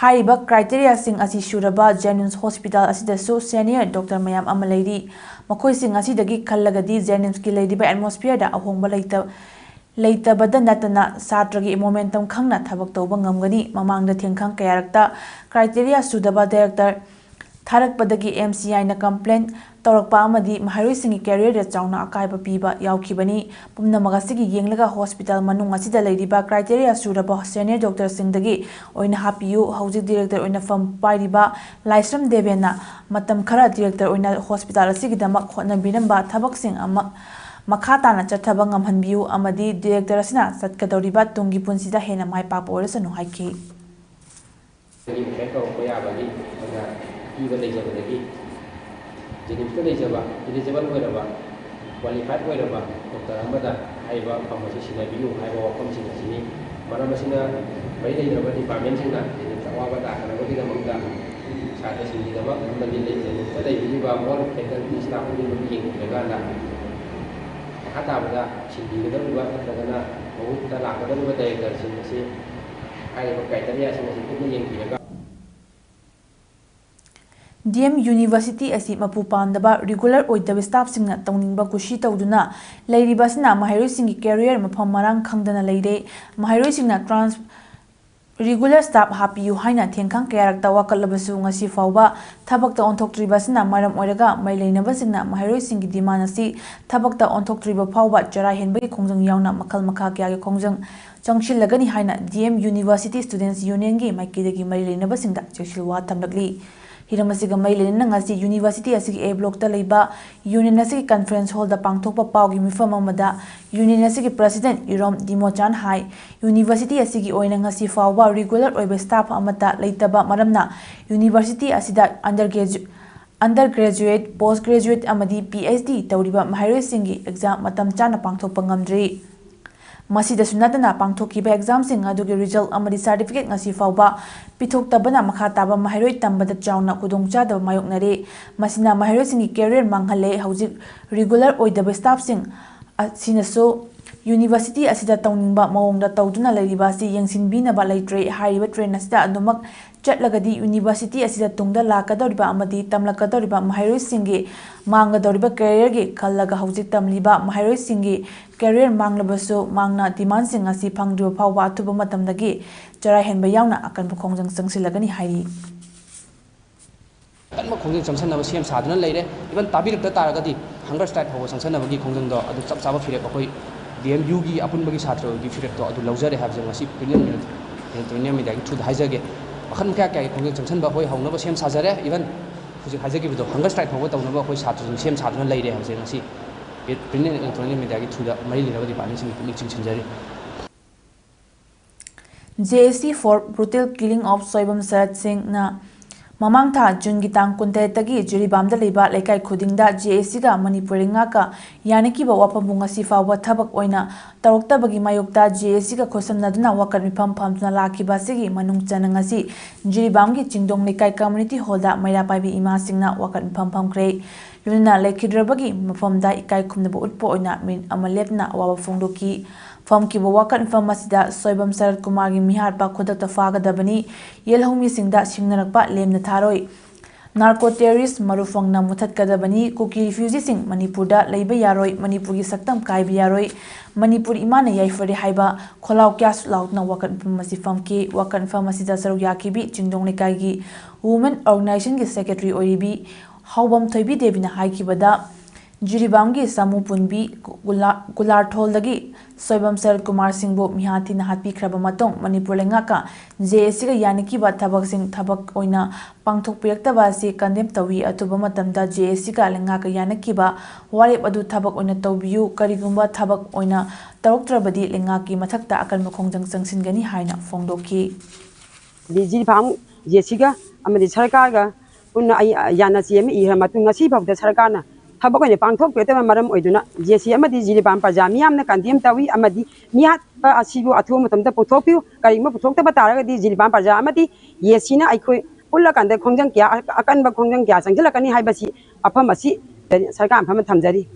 ꯍꯥꯏꯔꯤꯕ ꯀ꯭ꯔꯥꯏꯇꯦꯔꯤꯌꯥꯁꯤꯡ ꯑꯁꯤ ꯁꯨꯔꯕ ꯖꯦꯅꯤꯝꯁ ꯍꯣꯁꯄꯤꯇꯥꯜ ꯑꯁꯤꯗꯁꯨ ꯁꯦꯅꯤꯌꯔ ꯗꯣꯛꯇꯔ ꯃꯌꯥꯝ ꯑꯃ ꯂꯩꯔꯤ꯫ ꯃꯈꯣꯏꯁꯤꯡ ꯑꯁꯤꯗꯒꯤ ꯈꯜꯂꯒꯗꯤ ꯖꯦꯅꯤꯝꯁꯀꯤ ꯂꯩꯔꯤꯕ ꯑꯦꯠꯃꯣꯁꯐꯤꯌꯔꯗ ꯑꯍꯣꯡꯕ ꯂꯩꯇ-, ꯂꯩꯇꯕꯗ ꯅꯠꯇꯅ ꯁꯥꯇ꯭ꯔꯒꯤ ꯃꯣꯃꯦꯟꯇꯝ ꯈꯪꯅ ꯊꯕꯛ ꯇꯧꯕ ꯉꯝꯒꯅꯤ꯫ ꯃꯃꯥꯡꯗ ꯊꯦꯡꯈꯪ ꯀꯌꯥꯔꯛꯇ ꯀ꯭ꯔꯥꯏꯇꯦꯔꯤꯌꯥ ꯁꯨꯗꯕ ꯗꯥꯏꯔꯦꯛꯇꯔ ꯊꯥꯔꯛꯄꯗꯒꯤ ꯑꯦꯝ ꯁꯤ ꯑꯥꯏꯅ ꯀꯝꯄ꯭ꯂꯦꯟ ꯇꯧꯔꯛꯄ ꯑꯃꯗꯤ ꯃꯍꯩꯔꯣꯏꯁꯤꯡꯒꯤ ꯀꯦꯔꯤꯌꯔꯗ ꯆꯥꯎꯅ ꯑꯀꯥꯏꯕ ꯄꯤꯕ ꯌꯥꯎꯈꯤꯕꯅꯤ꯫ ꯄꯨꯝꯅꯃꯛ ꯑꯁꯤꯒꯤ ꯌꯦꯡꯂꯒ ꯍꯣꯁꯄꯤꯇꯥꯜ ꯃꯅꯨꯡ ꯑꯁꯤꯗ ꯂꯩꯔꯤꯕ ꯀ꯭ꯔꯥꯏꯇꯦꯔꯤꯌꯥ ꯁꯨꯔꯕ ꯁꯦꯅꯤꯌꯔ ꯗꯣꯛꯇꯔꯁꯤꯡꯗꯒꯤ ꯑꯣꯏꯅ ꯍꯥꯞꯄꯤꯌꯨ꯫ ꯍꯧꯖꯤꯛ ꯗꯤꯔꯦꯛꯇꯔ ꯑꯣꯏꯅ ꯐꯝ ꯄꯥꯏꯔꯤꯕ ꯂꯥꯏꯁ꯭ꯔꯝ ꯗꯦꯕꯦꯟꯅ ꯃꯇꯝ ꯈꯔ ꯗꯤꯔꯦꯛꯇꯔ ꯑꯣꯏꯅ ꯍꯣꯁꯄꯤꯇꯥꯜ ꯑꯁꯤꯒꯤꯗꯃꯛ ꯍꯣꯠꯅꯕꯤꯔꯝꯕ ꯊꯕꯛꯁꯤꯡ ꯑꯃ ꯃꯈꯥ ꯇꯥꯅ ꯆꯠꯊꯕ ꯉꯝꯍꯟꯕꯤꯌꯨ ꯑꯃꯗꯤ ꯗꯤꯔꯦꯛꯇꯔ ꯑꯁꯤꯅ ꯆꯠꯀꯗꯧꯔꯤꯕ ꯇꯨꯡꯒꯤ ꯄꯨꯟꯁꯤꯗ ꯍꯦꯟꯅ ꯃꯥꯏ ꯄꯥꯛꯄ ꯑꯣꯏꯔꯁꯅꯨ ꯍꯥꯏꯈꯤ꯫ ꯏꯟꯐꯦꯛ ꯇꯧꯔꯛꯄ ꯌꯥꯕꯒꯤ ꯑꯩꯈꯣꯏꯅ ꯑꯀꯤꯕ ꯂꯩꯖꯕꯗꯒꯤ ꯖꯦꯅꯤꯝꯁꯇ ꯂꯩꯖꯕ ꯏꯂꯤꯖꯤꯕꯜ ꯑꯣꯏꯔꯕ, ꯀ꯭ꯋꯥꯂꯤꯐꯥꯏꯠ ꯑꯣꯏꯔꯕ ꯗꯣꯛꯇꯔ ꯑꯃꯗ ꯍꯥꯏꯔꯤꯕ ꯐꯝ ꯑꯁꯤ ꯁꯤꯟꯅꯕꯤꯌꯨ ꯍꯥꯏꯕ ꯋꯥꯐꯝꯁꯤꯡ ꯑꯁꯤꯅꯤ꯫ ꯃꯔꯝ ꯑꯁꯤꯅ ꯃꯔꯤ ꯂꯩꯅꯕ ꯗꯤꯄꯥꯔꯠꯃꯦꯟꯁꯤꯡꯅ ꯖꯦꯅꯤꯝꯁꯇ ꯑꯋꯥꯕ ꯇꯥꯗꯅꯕꯒꯤꯗꯃꯛꯇ ꯁꯥꯇ꯭ꯔꯁꯤꯡꯒꯤꯗꯃꯛ ꯑꯃꯗꯤ ꯂꯩ-, ꯖꯦꯅꯤꯝꯁꯇ ꯂꯩꯕꯤꯔꯤꯕ ꯑꯣꯜ ꯐꯦꯀꯜꯇꯤ ꯁ꯭ꯇꯥꯐ ꯈꯨꯗꯤꯡꯃꯛ ꯌꯦꯡꯕꯤꯔꯀꯥꯟꯗ ꯃꯈꯥ ꯇꯥꯕꯗ ꯁꯤꯟꯕꯤꯒꯗꯧꯔꯤꯕ ꯅꯠꯇ꯭ꯔꯒꯅ ꯃꯍꯨꯠꯇ ꯂꯥꯛꯀꯗꯧꯔꯤꯕ ꯗꯥꯏꯔꯦꯛꯇꯔꯁꯤꯡ ꯑꯁꯤ ꯍꯥꯏꯔꯤꯕ ꯀ꯭ꯔꯥꯏꯇꯦꯔꯤꯌꯥꯁꯤꯡ ꯑꯁꯤ ꯀꯨꯞꯅ ꯌꯦꯡꯕꯤꯔꯒ ꯗꯤ ꯑꯦꯝ ꯌꯨꯅꯤꯚꯔꯁꯤꯇꯤ ꯑꯁꯤ ꯃꯄꯨ ꯄꯥꯝꯗꯕ, ꯔꯤꯒꯨꯂꯔ ꯑꯣꯏꯗꯕ ꯁ꯭ꯇꯥꯐꯁꯤꯡꯅ ꯇꯧꯅꯤꯡꯕ ꯀꯨꯁꯤ ꯇꯧꯗꯨꯅ ꯂꯩꯔꯤꯕ ꯑꯁꯤꯅ ꯃꯍꯩꯔꯣꯏꯁꯤꯡꯒꯤ ꯀꯦꯔꯤꯌꯔ ꯃꯐꯝ ꯃꯔꯥꯡ ꯈꯪꯗꯅ ꯂꯩꯔꯦ꯫ ꯃꯍꯩꯔꯣꯏꯁꯤꯡꯅ ꯇ꯭ꯔꯥꯟꯁ-, Regular staff ꯍꯥꯞꯄꯤꯌꯨ ꯍꯥꯏꯅ ꯊꯦꯡꯈꯥꯡ ꯀꯌꯥꯔꯛꯇ ꯋꯥꯀꯠꯂꯕꯁꯨ ꯉꯁꯤ ꯐꯥꯎꯕ ꯊꯕꯛꯇ ꯑꯣꯟꯊꯣꯛꯇ꯭ꯔꯤꯕ ꯑꯁꯤꯅ ꯃꯔꯝ ꯑꯣꯏꯔꯒ ꯃꯔꯤ ꯂꯩꯅꯕꯁꯤꯡꯅ ꯃꯍꯩꯔꯣꯏꯁꯤꯡꯒꯤ demand ꯑꯁꯤ ꯊꯕꯛꯇ ꯑꯣꯟꯊꯣꯛꯇ꯭ꯔꯤꯕ ꯐꯥꯎꯕ ꯆꯔꯥ ꯍꯦꯟꯕꯒꯤ ꯈꯣꯡꯖꯪ ꯌꯥꯎꯅ ꯃꯈꯜ ꯃꯈꯥ ꯀꯌꯥꯒꯤ ꯈꯣꯡꯖꯪ ꯆꯪꯁꯤꯜꯂꯒꯅꯤ ꯍꯥꯏꯅ D M University Students Union ꯒꯤ ꯃꯥꯏꯀꯩꯗꯒꯤ ꯃꯔꯤ ꯂꯩꯅꯕꯁꯤꯡꯗ ꯆꯦꯛꯁꯤꯜ ꯋꯥ ꯊꯝꯂꯛꯂꯤ꯫ ꯍꯤꯔꯝ ꯑꯁꯤꯒ ꯃꯔꯤ ꯂꯩꯅꯅ ꯉꯁꯤ university ꯑꯁꯤꯒꯤ A block ꯇ ꯂꯩꯕ union ꯑꯁꯤꯒꯤ conference hall ꯗ ꯄꯥꯡꯊꯣꯛꯄ ꯄꯥꯎꯒꯤ ꯃꯤꯐꯝ ꯑꯃꯗ union ꯑꯁꯤꯒꯤ president ꯏꯔꯣꯝ ꯗꯤꯃꯣꯆꯥꯟ ꯍꯥꯏ, university ꯑꯁꯤꯒꯤ ꯑꯣꯏꯅ ꯉꯁꯤ ꯐꯥꯎꯕ regular ꯑꯣꯏꯕ staff ꯑꯃꯠꯇ ꯂꯩꯇꯕ ꯃꯔꯝꯅ university ꯑꯁꯤꯗ undergraduate, undergraduate, post graduate ꯑꯃꯗꯤ P H D ꯇꯧꯔꯤꯕ ꯃꯍꯩꯔꯣꯏꯁꯤꯡꯒꯤ exam ꯃꯇꯝ ꯆꯥꯅ ꯄꯥꯡꯊꯣꯛꯄ ꯉꯝꯗ꯭ꯔꯤ꯫ ꯃꯁꯤꯗꯁꯨ ꯅꯠꯇꯅ ꯄꯥꯡꯊꯣꯛꯈꯤꯕ exam ꯁꯤꯡ ꯑꯗꯨꯒꯤ result ꯑꯃꯗꯤ certificate ꯉꯁꯤ ꯐꯥꯎꯕ ꯄꯤꯊꯣꯛꯇꯕꯅ ꯃꯈꯥ ꯇꯥꯕ ꯃꯍꯩꯔꯣꯏ ꯇꯝꯕꯗ ꯆꯥꯎꯅ ꯈꯨꯗꯣꯡꯆꯥꯗꯕ ꯃꯥꯌꯣꯛꯅꯔꯦ꯫ ꯃꯁꯤꯅ ꯃꯍꯩꯔꯣꯏꯁꯤꯡꯒꯤ career ꯃꯥꯡꯍꯜꯂꯦ꯫ ꯍꯧꯖꯤꯛ regular ꯑꯣꯏꯗꯕ staff ꯁꯤꯡ ꯑꯁꯤꯅꯁꯨ university ꯑꯁꯤꯗ ꯇꯧꯅꯤꯡꯕ ꯃꯑꯣꯡꯗ ꯇꯧꯗꯨꯅ ꯂꯩꯔꯤꯕ ꯑꯁꯤ ꯌꯦꯡꯁꯤꯟꯕꯤꯅꯕ ꯂꯩꯇ꯭ꯔꯦ꯫ ꯍꯥꯏꯔꯤꯕ trend ꯑꯁꯤꯗ ꯑꯗꯨꯃꯛ ꯆꯠꯂꯒꯗꯤ university ꯑꯁꯤꯗ ꯇꯨꯡꯗ ꯂꯥꯛꯀꯗꯧꯔꯤꯕ ꯑꯃꯗꯤ ꯇꯝꯂꯛꯀꯗꯧꯔꯤꯕ ꯃꯍꯩꯔꯣꯏꯁꯤꯡꯒꯤ ꯃꯥꯡꯒꯗꯧꯔꯤꯕ career ꯒꯤ ꯈꯜꯂꯒ ꯍꯧꯖꯤꯛ ꯇꯝꯂꯤꯕ ꯃꯍꯩꯔꯣꯏꯁꯤꯡꯒꯤ career ꯃꯥꯡꯂꯕꯁꯨ ꯃꯥꯡꯅ demand ꯁꯤꯡ ꯑꯁꯤ ꯐꯪꯗ꯭ꯔꯤꯕ ꯐꯥꯎꯕ ꯑꯊꯨꯕ ꯃꯇꯝꯗꯒꯤ ꯆꯔꯥ ꯍꯦꯟꯕ ꯌꯥꯎꯅ ꯑꯀꯟꯕ ꯈꯣꯡꯖꯪ ꯆꯪꯁꯤꯜꯂꯒꯅꯤ ꯍꯥꯏꯔꯤ꯫ ꯑꯀꯟꯕ ꯈꯣꯡꯖꯪ ꯆꯪꯁꯟꯅꯕ ꯁꯦꯝ ꯁꯥꯗꯨꯅ ꯂꯩꯔꯦ꯫ Even ꯇꯥꯕꯤꯔꯛꯇ ꯇꯥꯔꯒꯗꯤ hunger strike ꯐꯥꯎꯕ ꯆꯪꯁꯟꯅꯕꯒꯤ ꯈꯣꯡꯖꯪꯗꯣ ꯑꯗꯨ ꯆꯞ ꯆꯥꯕ ꯐꯤꯔꯦꯞ ꯑꯩꯈꯣꯏ D M U ꯒꯤ ꯑꯄꯨꯟꯕꯒꯤ ꯁꯥꯇ꯭ꯔꯒꯤ ꯐꯤꯔꯦꯞꯇꯣ ꯑꯗꯨ ꯂꯧꯖꯔꯦ ꯍꯥꯏꯕꯁꯦ ꯉꯁꯤ print and electronic media ꯒꯤ through ꯗ ꯍꯥꯏꯖꯒꯦ꯫ ꯃꯈꯜ ꯃꯈꯥ ꯀꯌꯥꯒꯤ ꯈꯣꯡꯖꯪ ꯆꯪꯁꯟꯕ ꯑꯩꯈꯣꯏ ꯍꯧꯅꯕ ꯁꯦꯝ ꯁꯥꯖꯔꯦ꯫ Even ꯍꯧꯖꯤꯛ ꯍꯥꯏꯖꯈꯤꯕꯗꯣ hunger strike ꯐꯥꯎꯕ ꯇꯧꯅꯕ ꯑꯩꯈꯣꯏ ꯁꯥꯇ꯭ꯔꯁꯤꯡ ꯁꯦꯝ ꯁꯥꯗꯨꯅ ꯂꯩꯔꯦ ꯍꯥꯏꯕꯁꯦ ꯉꯁꯤ print and electronic media ꯒꯤ through ꯗ ꯃꯔꯤ ꯂꯩꯅꯕ department ꯁꯤꯡꯒꯤ ꯄꯨꯛꯅꯤꯡ ꯆꯤꯡꯁꯤꯟꯖꯔꯤ꯫ J A C for brutal killing of Soibam ꯁꯔꯠ ꯁꯤꯡꯅ ꯃꯃꯥꯡ ꯊꯥ June ꯒꯤ ꯇꯥꯡ ꯀꯨꯟꯇꯔꯦꯠꯇꯒꯤ ꯖꯤꯔꯤꯕꯥꯝꯗ ꯂꯩꯕ ꯂꯩꯀꯥꯏ ꯈꯨꯗꯤꯡꯗ J A C ꯒ ꯃꯅꯤꯄꯨꯔ ꯂꯩꯉꯥꯛꯀ ꯌꯥꯅꯈꯤꯕ ꯋꯥꯐꯝꯕꯨ ꯉꯁꯤ ꯐꯥꯎꯕ ꯊꯕꯛ ꯑꯣꯏꯅ ꯇꯧꯔꯛꯇꯕꯒꯤ ꯃꯥꯌꯣꯛꯇ J A C ꯒ ꯈꯨꯠꯁꯝꯅꯗꯨꯅ ꯋꯥꯀꯠ ꯃꯤꯐꯝ ꯐꯝꯗꯨꯅ ꯂꯥꯛꯈꯤꯕ ꯑꯁꯤꯒꯤ ꯃꯅꯨꯡ ꯆꯟꯅ ꯉꯁꯤ ꯖꯤꯔꯤꯕꯥꯝꯒꯤ ꯆꯤꯡꯗꯣꯡ ꯂꯩꯀꯥꯏ community hall ꯗ ꯃꯩꯔꯥ ꯄꯥꯏꯕꯤ ꯏꯃꯥꯁꯤꯡꯅ ꯋꯥꯀꯠ ꯃꯤꯐꯝ ꯐꯝꯈ꯭ꯔꯦ꯫ ꯂꯣꯏꯅꯅ ꯂꯩꯈꯤꯗ꯭ꯔꯕꯒꯤ ꯃꯐꯝꯗ ꯏꯀꯥꯏ ꯈꯨꯝꯅꯕ ꯎꯠꯄ ꯑꯣꯏꯅ ꯃꯤꯅꯤꯠ ꯑꯃ ꯂꯦꯞꯇꯅ ꯑꯋꯥꯕ ꯐꯣꯡꯗꯣꯛꯈꯤ꯫ ꯐꯝꯈꯤꯕ ꯋꯥꯀꯠ ꯃꯤꯐꯝ ꯑꯁꯤꯗ ꯁꯣꯏꯕꯝ ꯁꯔꯠ ꯀꯨꯃꯥꯔꯒꯤ ꯃꯤꯍꯥꯠꯄ ꯈꯨꯗꯛꯇ ꯐꯥꯒꯗꯕꯅꯤ, ꯌꯦꯜꯍꯧꯃꯤꯁꯤꯡꯗ ꯁꯤꯡꯅꯔꯛꯄ ꯂꯦꯝꯅ ꯊꯥꯔꯣꯏ, Narco terrorist ꯃꯔꯨꯐꯪꯅ ꯃꯨꯊꯠꯀꯗꯕꯅꯤ, ꯀꯨꯀꯤ ꯔꯤꯐ꯭ꯌꯨꯖꯤꯁꯤꯡ ꯃꯅꯤꯄꯨꯔꯗ ꯂꯩꯕ ꯌꯥꯔꯣꯏ, ꯃꯅꯤꯄꯨꯔꯒꯤ ꯁꯛꯇꯝ ꯀꯥꯏꯕ ꯌꯥꯔꯣꯏ, ꯃꯅꯤꯄꯨꯔ ꯏꯃꯥꯅ ꯌꯥꯏꯐꯔꯦ ꯍꯥꯏꯕ ꯈꯣꯜꯂꯥꯎ ꯀꯌꯥꯁꯨ ꯂꯥꯎꯗꯨꯅ ꯋꯥꯀꯠ ꯃꯤꯐꯝ ꯑꯁꯤ ꯐꯝꯈꯤ꯫ ꯋꯥꯀꯠ ꯃꯤꯐꯝ ꯑꯁꯤꯗ ꯁꯔꯨꯛ ꯌꯥꯈꯤꯕꯤ ꯆꯤꯡꯗꯣꯡ ꯂꯩꯀꯥꯏꯒꯤ Women Organization ꯒꯤ Secretary ꯑꯣꯏꯔꯤꯕꯤ ꯍꯥꯎꯕꯝ ꯊꯣꯏꯕꯤ ꯗꯦꯕꯤꯅ ꯍꯥꯏꯈꯤꯕꯗ, ꯖꯤꯔꯤꯕꯥꯝꯒꯤ ꯁꯥꯃꯨ ꯄꯨꯟꯕꯤ ꯒꯨꯂꯥ-, ꯒꯨꯂꯥꯔꯊꯣꯜꯗꯒꯤ ꯁꯣꯏꯕꯝ ꯁꯔꯠ ꯀꯨꯃꯥꯔ ꯁꯤꯡꯕꯨ ꯃꯤꯍꯥꯠ ꯊꯤꯅ ꯍꯥꯠꯄꯤꯈ꯭ꯔꯕ ꯃꯇꯨꯡ, ꯃꯅꯤꯄꯨꯔ ꯂꯩꯉꯥꯛꯀ ꯖꯦ ꯑꯦ ꯁꯤꯒ ꯌꯥꯅꯈꯤꯕ ꯊꯕꯛꯁꯤꯡ ꯊꯕꯛ ꯑꯣꯏꯅ ꯄꯥꯡꯊꯣꯛꯄꯤꯔꯛꯇꯕ ꯑꯁꯤ condemn ꯇꯧꯏ꯫ ꯑꯊꯨꯕ ꯃꯇꯝꯗ ꯖꯦ ꯑꯦ ꯁꯤꯒ ꯂꯩꯉꯥꯛꯀ ꯌꯥꯅꯈꯤꯕ ꯋꯥꯔꯦꯞ ꯑꯗꯨ ꯊꯕꯛ ꯑꯣꯏꯅ ꯇꯧꯕꯤꯌꯨ꯫ ꯀꯔꯤꯒꯨꯝꯕ ꯊꯕꯛ ꯑꯣꯏꯅ ꯇꯧꯔꯛꯇ꯭ꯔꯕꯗꯤ ꯂꯩꯉꯥꯛꯀꯤ ꯃꯊꯛꯇ ꯑꯀꯟꯕ ꯈꯣꯡꯖꯪ ꯆꯪꯁꯤꯟꯒꯅꯤ ꯍꯥꯏꯅ ꯐꯣꯡꯗꯣꯛꯈꯤ꯫ ꯖꯤꯔꯤꯕꯥꯝ ꯖꯦ ꯑꯦ ꯁꯤꯒ ꯑꯃꯗꯤ ꯁꯔꯀꯥꯔꯒ ꯄꯨꯟꯅ ꯑꯩ ꯌꯥꯅꯆꯦ ꯑꯃ ꯏꯈ꯭ꯔ ꯃꯇꯨꯡ, ꯉꯁꯤ ꯐꯥꯎꯗ ꯁꯔꯀꯥꯔꯅ ꯊꯕꯛ ꯑꯣꯏꯅ ꯄꯥꯡꯊꯣꯛꯄꯤꯔꯛꯇꯕ ꯃꯔꯝ ꯑꯣꯏꯗꯨꯅ ꯖꯦ ꯑꯦ ꯁꯤ ꯑꯃꯗꯤ ꯖꯤꯔꯤꯕꯥꯝ ꯄ꯭ꯔꯖꯥ ꯃꯤꯌꯥꯝꯅ condemn ꯇꯧꯏ꯫ ꯑꯃꯗꯤ ꯃꯤꯍꯥꯠꯄ ꯑꯁꯤꯕꯨ ꯑꯊꯨꯕ ꯃꯇꯝꯗ ꯄꯨꯊꯣꯛꯄꯤꯌꯨ꯫ ꯀꯔꯤꯒꯨꯝꯕ ꯄꯨꯊꯣꯛꯇꯕ ꯇꯥꯔꯒꯗꯤ ꯖꯤꯔꯤꯕꯥꯝ ꯄ꯭ꯔꯖꯥ ꯑꯃꯗꯤ ꯖꯦ ꯑꯦ ꯁꯤꯅ ꯑꯩꯈꯣꯏ ꯄꯨꯜꯂꯀꯥꯟꯗ ꯈꯣꯡꯖꯪ ꯀꯌꯥ, ꯑꯀꯟꯕ ꯈꯣꯡꯖꯪ ꯀꯌꯥ ꯆꯪꯁꯤꯜꯂꯛꯀꯅꯤ ꯍꯥꯏꯕꯁꯤ ꯋꯥꯐꯝ ꯑꯁꯤ ꯁꯔꯀꯥꯔ ꯃꯐꯝꯗ ꯊꯝꯖꯔꯤ꯫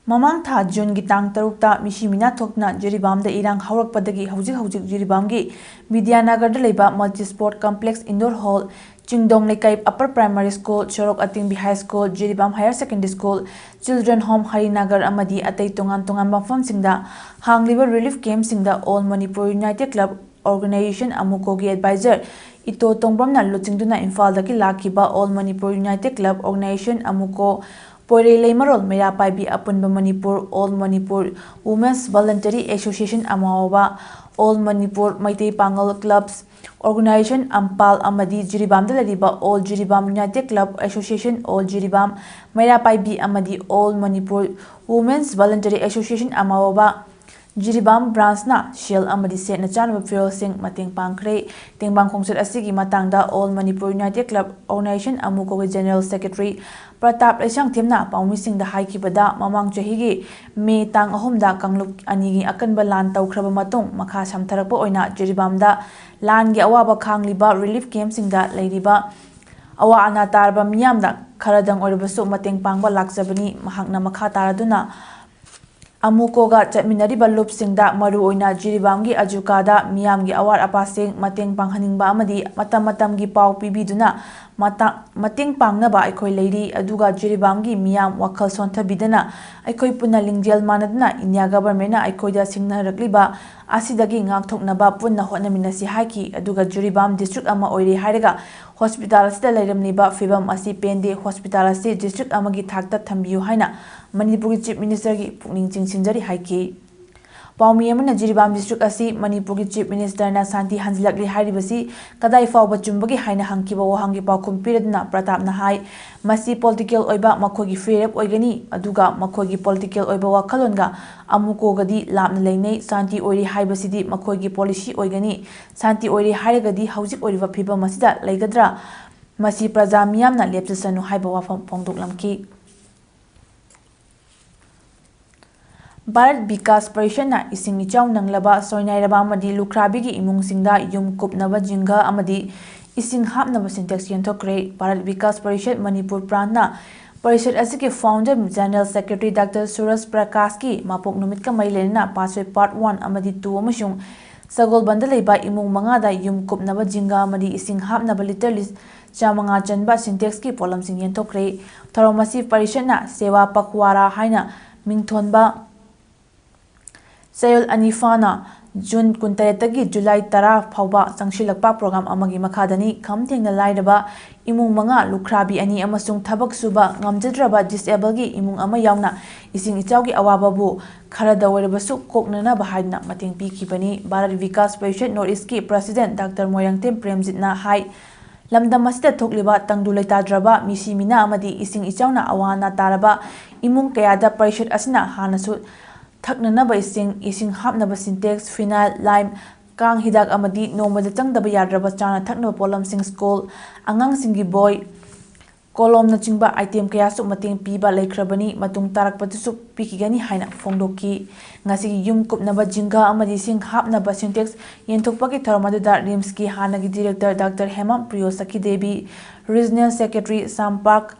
ꯃꯃꯥꯡ ꯊꯥ ꯖꯨꯟꯒꯤ ꯇꯥꯡ ꯇꯔꯨꯛꯇ ꯃꯤꯁꯤ ꯃꯤꯅꯥ ꯊꯣꯛꯇꯨꯅ ꯖꯤꯔꯤꯕꯥꯝꯗ ꯏꯔꯥꯡ ꯍꯧꯔꯛꯄꯗꯒꯤ ꯍꯧꯖꯤꯛ ꯍꯧꯖꯤꯛ ꯖꯤꯔꯤꯕꯥꯝꯒꯤ ꯕꯤꯗ꯭ꯌꯥꯅꯒꯔꯗ ꯂꯩꯕ Multi Sport Complex Indoor Hall, ꯆꯤꯡꯗꯣꯡ ꯂꯩꯀꯥꯏ Upper Primary School, ꯁꯣꯔꯣꯛ ꯑꯇꯤꯡꯕꯤ High School, Jiribam Higher Secondary School, Children Home Harinagar ꯑꯃꯗꯤ ꯑꯇꯩ ꯇꯣꯉꯥꯟ ꯇꯣꯉꯥꯟꯕ ꯃꯐꯝꯁꯤꯡꯗ ꯍꯥꯡꯂꯤꯕ relief campꯁꯤꯡꯗ All Manipur United Club Organization ꯑꯃꯨꯀꯣꯒꯤ advisor ꯏꯇꯣ ꯇꯣꯡꯕ꯭ꯔꯝꯅ ꯂꯨꯆꯤꯡꯗꯨꯅ ꯏꯝꯐꯥꯜꯗꯒꯤ ꯂꯥꯛꯈꯤꯕ All Manipur United Club Organization ꯑꯃꯨꯀꯣ, ꯄꯣꯏꯔꯩ ꯂꯩꯃꯔꯣꯜ ꯃꯩꯔꯥ ꯄꯥꯏꯕꯤ ꯑꯄꯨꯟꯕ Manipur, All Manipur Women's Voluntary Association ꯑꯃꯥꯋꯥꯕ, All Manipur Meitei ꯄꯥꯉꯜ Clubs Organization ꯑꯝꯄꯥꯜ ꯑꯃꯗꯤ ꯖꯤꯔꯤꯕꯥꯝꯗ ꯂꯩꯔꯤꯕ All Jiribam United Club Association, All Jiribam ꯃꯩꯔꯥ ꯄꯥꯏꯕꯤ ꯑꯃꯗꯤ All Manipur Women's Voluntary Association ꯑꯃꯥꯋꯥꯕ, Jiribam branchꯅ ꯁꯦꯜ ꯑꯃꯗꯤ ꯁꯦꯠꯅ ꯆꯥꯅꯕ ꯐꯤꯔꯣꯜꯁꯤꯡ ꯃꯇꯦꯡ ꯄꯥꯡꯈ꯭ꯔꯦ꯫ ꯇꯦꯡꯕꯥꯡ ꯈꯣꯡꯆꯠ ꯑꯁꯤꯒꯤ ꯃꯇꯥꯡꯗ All Manipur United Club Organization ꯑꯃꯨꯀꯣꯒꯤ General Secretary Pratap ꯂꯩꯁꯥꯡꯊꯦꯝꯅ ꯄꯥꯎꯃꯤꯁꯤꯡꯗ ꯍꯥꯏꯈꯤꯕꯗ, ꯃꯃꯥꯡ ꯆꯍꯤꯒꯤ ꯃꯦ ꯇꯥꯡ ꯑꯍꯨꯝꯗ ꯀꯥꯡꯂꯨꯞ ꯑꯅꯤꯒꯤ ꯑꯀꯟꯕ ꯂꯥꯟ ꯇꯧꯈ꯭ꯔꯕ ꯃꯇꯨꯡ, ꯃꯈꯥ ꯁꯝꯊꯔꯛꯄ ꯑꯣꯏꯅ ꯖꯤꯔꯤꯕꯥꯝꯗ ꯂꯥꯟꯒꯤ ꯑꯋꯥꯕ ꯈꯥꯡꯂꯤꯕ relief campꯁꯤꯡꯗ ꯂꯩꯔꯤꯕ ꯑꯋꯥ ꯑꯅꯥ ꯇꯥꯔꯕ ꯃꯤꯌꯥꯝꯗ ꯈꯔꯗꯪ ꯑꯣꯏꯔꯕꯁꯨ ꯃꯇꯦꯡ ꯄꯥꯡꯕ ꯂꯥꯛꯆꯕꯅꯤ꯫ ꯃꯍꯥꯛꯅ ꯃꯈꯥ ꯇꯥꯔꯗꯨꯅ, ꯑꯃꯨꯀꯣꯒ ꯆꯠꯃꯤꯟꯅꯔꯤꯕ ꯂꯨꯞꯁꯤꯡꯗ, ꯃꯔꯨꯑꯣꯏꯅ ꯖꯤꯔꯤꯕꯥꯝꯒꯤ ꯑꯖꯨꯀꯥꯗ ꯃꯤꯌꯥꯝꯒꯤ ꯑꯋꯥꯠ ꯑꯄꯥꯁꯤꯡ ꯃꯇꯦꯡ ꯄꯥꯡꯍꯟꯅꯤꯡꯕ ꯑꯃꯗꯤ ꯃꯇꯝ ꯃꯇꯝꯒꯤ ꯄꯥꯎ ꯄꯤꯕꯤꯗꯨꯅ ꯃꯇꯥ-, ꯃꯇꯦꯡ ꯄꯥꯡꯅꯕ ꯑꯩꯈꯣꯏ ꯂꯩꯔꯤ, ꯑꯗꯨꯒ ꯖꯤꯔꯤꯕꯥꯝꯒꯤ ꯃꯤꯌꯥꯝ ꯋꯥꯈꯜ ꯁꯣꯟꯊꯕꯤꯗꯅ ꯑꯩꯈꯣꯏ ꯄꯨꯟꯅ ꯂꯤꯡꯖꯦꯜ ꯃꯥꯟꯅꯗꯨꯅ ꯏꯟꯗꯤꯌꯥ ꯒꯚꯔꯟꯃꯦꯟꯠꯅ ꯑꯩꯈꯣꯏꯗ ꯁꯤꯡꯅꯔꯛꯂꯤꯕ ꯑꯁꯤꯗꯒꯤ ꯉꯥꯛꯊꯣꯛꯅꯕ ꯄꯨꯟꯅ ꯍꯣꯠꯅꯃꯤꯟꯅꯁꯤ ꯍꯥꯏꯈꯤ꯫ ꯑꯗꯨꯒ ꯖꯤꯔꯤꯕꯥꯝ ꯗꯤꯁꯇ꯭ꯔꯤꯛ ꯑꯃ ꯑꯣꯏꯔꯦ ꯍꯥꯏꯔꯒ ꯍꯣꯁꯄꯤꯇꯥꯜ ꯑꯁꯤꯗ ꯂꯩꯔꯝꯂꯤꯕ ꯐꯤꯕꯝ ꯑꯁꯤ ꯄꯦꯟꯗꯦ, ꯍꯣꯁꯄꯤꯇꯥꯜ ꯑꯁꯤ ꯗꯤꯁꯇ꯭ꯔꯤꯛ ꯑꯃꯒꯤ ꯊꯥꯛꯇ ꯊꯝꯕꯤꯌꯨ ꯍꯥꯏꯅ ꯃꯅꯤꯄꯨꯔꯒꯤ ꯆꯤꯐ ꯃꯤꯅꯤꯁꯇꯔꯒꯤ ꯄꯨꯛꯅꯤꯡ ꯆꯤꯡꯁꯤꯟꯖꯔꯤ ꯍꯥꯏꯈꯤ꯫ ꯄꯥꯎꯃꯤ ꯑꯃꯅ ꯖꯤꯔꯤꯕꯥꯝ ꯗꯤꯁꯇ꯭ꯔꯤꯛ ꯑꯁꯤ ꯃꯅꯤꯄꯨꯔꯒꯤ ꯆꯤꯐ ꯃꯤꯅꯤꯁꯇꯔꯅ ꯁꯥꯟꯇꯤ ꯍꯟꯖꯤꯜꯂꯛꯂꯤ ꯍꯥꯏꯔꯤꯕꯁꯤ ꯀꯗꯥꯏ ꯐꯥꯎꯕ ꯆꯨꯝꯕꯒꯦ ꯍꯥꯏꯅ ꯍꯪꯈꯤꯕ ꯋꯥꯍꯪꯒꯤ ꯄꯥꯎꯈꯨꯝ ꯄꯤꯔꯗꯨꯅ ꯄ꯭ꯔꯇꯥꯞꯅ ꯍꯥꯏ, ꯃꯁꯤ ꯄꯣꯂꯤꯇꯤꯀꯦꯜ ꯑꯣꯏꯕ ꯃꯈꯣꯏꯒꯤ ꯐꯤꯔꯦꯞ ꯑꯣꯏꯒꯅꯤ, ꯑꯗꯨꯒ ꯃꯈꯣꯏꯒꯤ ꯄꯣꯂꯤꯇꯤꯀꯦꯜ ꯑꯣꯏꯕ ꯋꯥꯈꯜꯂꯣꯟꯒ ꯑꯃꯨꯀꯣꯒꯗꯤ ꯂꯥꯞꯅ ꯂꯩꯅꯩ꯫ ꯁꯥꯟꯇꯤ ꯑꯣꯏꯔꯤ ꯍꯥꯏꯕꯁꯤꯗꯤ ꯃꯈꯣꯏꯒꯤ ꯄꯣꯂꯤꯁꯤ ꯑꯣꯏꯒꯅꯤ꯫ ꯁꯥꯟꯇꯤ ꯑꯣꯏꯔꯤ ꯍꯥꯏꯔꯒꯗꯤ ꯍꯧꯖꯤꯛ ꯑꯣꯏꯔꯤꯕ ꯐꯤꯕꯝ ꯑꯁꯤꯗ ꯂꯩꯒꯗ꯭ꯔꯥ? ꯃꯁꯤ ꯄ꯭ꯔꯖꯥ ꯃꯤꯌꯥꯝꯅ ꯂꯦꯞꯆꯁꯅꯨ ꯍꯥꯏꯕ ꯋꯥꯐꯝ ꯐꯣꯡꯗꯣꯛꯂꯝꯈꯤ꯫ ꯚꯥꯔꯠ ꯕꯤꯀꯥꯁ ꯄꯔꯤꯁꯠꯅ ꯏꯁꯤꯡ ꯏꯆꯥꯎ ꯅꯪꯂꯕ ꯁꯣꯏꯅꯥꯏꯔꯕ ꯑꯃꯗꯤ ꯂꯨꯈ꯭ꯔꯥꯕꯤꯒꯤ ꯏꯃꯨꯡꯁꯤꯡꯗ ꯌꯨꯝ ꯀꯨꯞꯅꯕ ꯖꯤꯡꯒ ꯑꯃꯗꯤ ꯏꯁꯤꯡ ꯍꯥꯞꯅꯕ ꯁꯤꯟꯇꯦꯛꯁ ꯌꯦꯟꯊꯣꯛꯈ꯭ꯔꯦ꯫ ꯚꯥꯔꯠ ꯕꯤꯀꯥꯁ ꯄꯔꯤꯁꯠ ꯃꯅꯤꯄꯨꯔ ꯄ꯭ꯔꯥꯟꯠꯅ ꯄꯔꯤꯁꯠ ꯑꯁꯤꯒꯤ ꯐꯥꯎꯟꯗꯔ ꯖꯦꯅꯔꯦꯜ ꯁꯦꯀ꯭ꯔꯦꯇꯔꯤ ꯗꯥꯛꯇꯔ ꯁꯨꯔꯖ ꯄ꯭ꯔꯀꯥꯁꯀꯤ ꯃꯄꯣꯛ ꯅꯨꯃꯤꯠꯀ ꯃꯔꯤ ꯂꯩꯅꯅ ꯄꯥꯠꯁꯣꯏ ꯄꯥꯔꯠ ꯋꯥꯟ ꯑꯃꯗꯤ ꯇꯨ ꯑꯃꯁꯨꯡ ꯁꯒꯣꯜꯕꯟꯗ ꯂꯩꯕ ꯏꯃꯨꯡ ꯃꯉꯥꯗ ꯌꯨꯝ ꯀꯨꯞꯅꯕ ꯖꯤꯡꯒ ꯑꯃꯗꯤ ꯏꯁꯤꯡ ꯍꯥꯞꯅꯕ ꯂꯤꯇꯔ ꯆꯥꯃꯉꯥ ꯆꯟꯕ ꯁꯤꯟꯇꯦꯛꯁꯀꯤ ꯄꯣꯠꯂꯝꯁꯤꯡ ꯌꯦꯟꯊꯣꯛꯈ꯭ꯔꯦ꯫ ꯊꯧꯔꯝ ꯑꯁꯤ ꯄꯔꯤꯁꯠꯅ ꯁꯦꯋꯥ ꯄꯈꯋꯥꯔꯥ ꯍꯥꯏꯅ ꯃꯤꯡꯊꯣꯟꯕ ꯆꯌꯣꯜ ꯑꯅꯤ ꯐꯥꯅ ꯖꯨꯟ ꯀꯨꯟꯇꯔꯦꯠꯇꯒꯤ ꯖꯨꯂꯥꯏ ꯇꯔꯥ ꯐꯥꯎꯕ ꯆꯪꯁꯤꯜꯂꯛꯄ ꯄ꯭ꯔꯣꯒ꯭ꯔꯥꯝ ꯑꯃꯒꯤ ꯃꯈꯥꯗꯅꯤ꯫ ꯈꯝ ꯊꯦꯡꯅ ꯂꯥꯏꯔꯕ ꯏꯃꯨꯡ ꯃꯉꯥ, ꯂꯨꯈ꯭ꯔꯥꯕꯤ ꯑꯅꯤ ꯑꯃꯁꯨꯡ ꯊꯕꯛ ꯁꯨꯕ ꯉꯝꯖꯗ꯭ꯔꯕ ꯗꯤꯁꯑꯦꯕꯜꯒꯤ ꯏꯃꯨꯡ ꯑꯃ ꯌꯥꯎꯅ ꯏꯁꯤꯡ ꯏꯆꯥꯎꯒꯤ ꯑꯋꯥꯕꯕꯨ ꯈꯔꯗ ꯑꯣꯏꯔꯕꯁꯨ ꯀꯣꯛꯅꯅꯕ ꯍꯥꯏꯗꯨꯅ ꯃꯇꯦꯡ ꯄꯤꯈꯤꯕꯅꯤ꯫ ꯚꯥꯔꯠ ꯕꯤꯀꯥꯁ ꯄꯔꯤꯁꯠ ꯅꯣꯔꯠ ꯏꯁꯀꯤ ꯄ꯭ꯔꯁꯤꯗꯦꯟ ꯗꯥꯛꯇꯔ ꯃꯣꯏꯔꯥꯡꯊꯦꯝ ꯄ꯭ꯔꯦꯝꯖꯤꯠꯅ ꯍꯥꯏ, ꯂꯝꯗꯝ ꯑꯁꯤꯗ ꯊꯣꯛꯂꯤꯕ ꯇꯪꯗꯨ ꯂꯩꯇꯥꯗ꯭ꯔꯕ, ꯃꯤꯁꯤ ꯃꯤꯅꯥ ꯑꯃꯗꯤ ꯏꯁꯤꯡ ꯏꯆꯥꯎꯅ ꯑꯋꯥ ꯑꯅꯥ ꯇꯥꯔꯕ ꯏꯃꯨꯡ ꯀꯌꯥꯗ ꯄꯔꯤꯁꯠ ꯑꯁꯤꯅ ꯍꯥꯟꯅꯁꯨ ꯊꯛꯅꯅꯕ ꯏꯁꯤꯡ, ꯏꯁꯤꯡ ꯍꯥꯞꯅꯕ ꯁꯤꯟꯇꯦꯛꯁ, ꯐꯤꯅꯥꯏꯜ, ꯂꯥꯏꯝ, ꯀꯥꯡ ꯍꯤꯗꯥꯛ ꯑꯃꯗꯤ ꯅꯣꯡꯃꯗ ꯆꯪꯗꯕ ꯌꯥꯗ꯭ꯔꯕ ꯆꯥꯅ ꯊꯛꯅꯕ ꯄꯣꯠꯂꯝꯁꯤꯡ, ꯁ꯭ꯀꯨꯜ ꯑꯉꯥꯡꯁꯤꯡꯒꯤ ꯕꯣꯏ, ꯀꯣꯂꯣꯝꯅꯆꯤꯡꯕ ꯑꯥꯏꯇꯦꯝ ꯀꯌꯥꯁꯨ ꯃꯇꯦꯡ ꯄꯤꯕ ꯂꯩꯈ꯭ꯔꯕꯅꯤ, ꯃꯇꯨꯡ ꯇꯥꯔꯛꯄꯗꯁꯨ ꯄꯤꯈꯤꯒꯅꯤ ꯍꯥꯏꯅ ꯐꯣꯡꯗꯣꯛꯈꯤ꯫ ꯉꯁꯤꯒꯤ ꯌꯨꯝ ꯀꯨꯞꯅꯕ ꯖꯤꯡꯒ ꯑꯃꯗꯤ ꯏꯁꯤꯡ ꯍꯥꯞꯅꯕ ꯁꯤꯟꯇꯦꯛꯁ ꯌꯦꯟꯊꯣꯛꯄꯒꯤ ꯊꯧꯔꯝ ꯑꯗꯨꯗ ꯔꯤꯝꯁꯀꯤ ꯍꯥꯟꯅꯒꯤ director doctor Hemam Priyosakhi Devi, regional secretary Sampak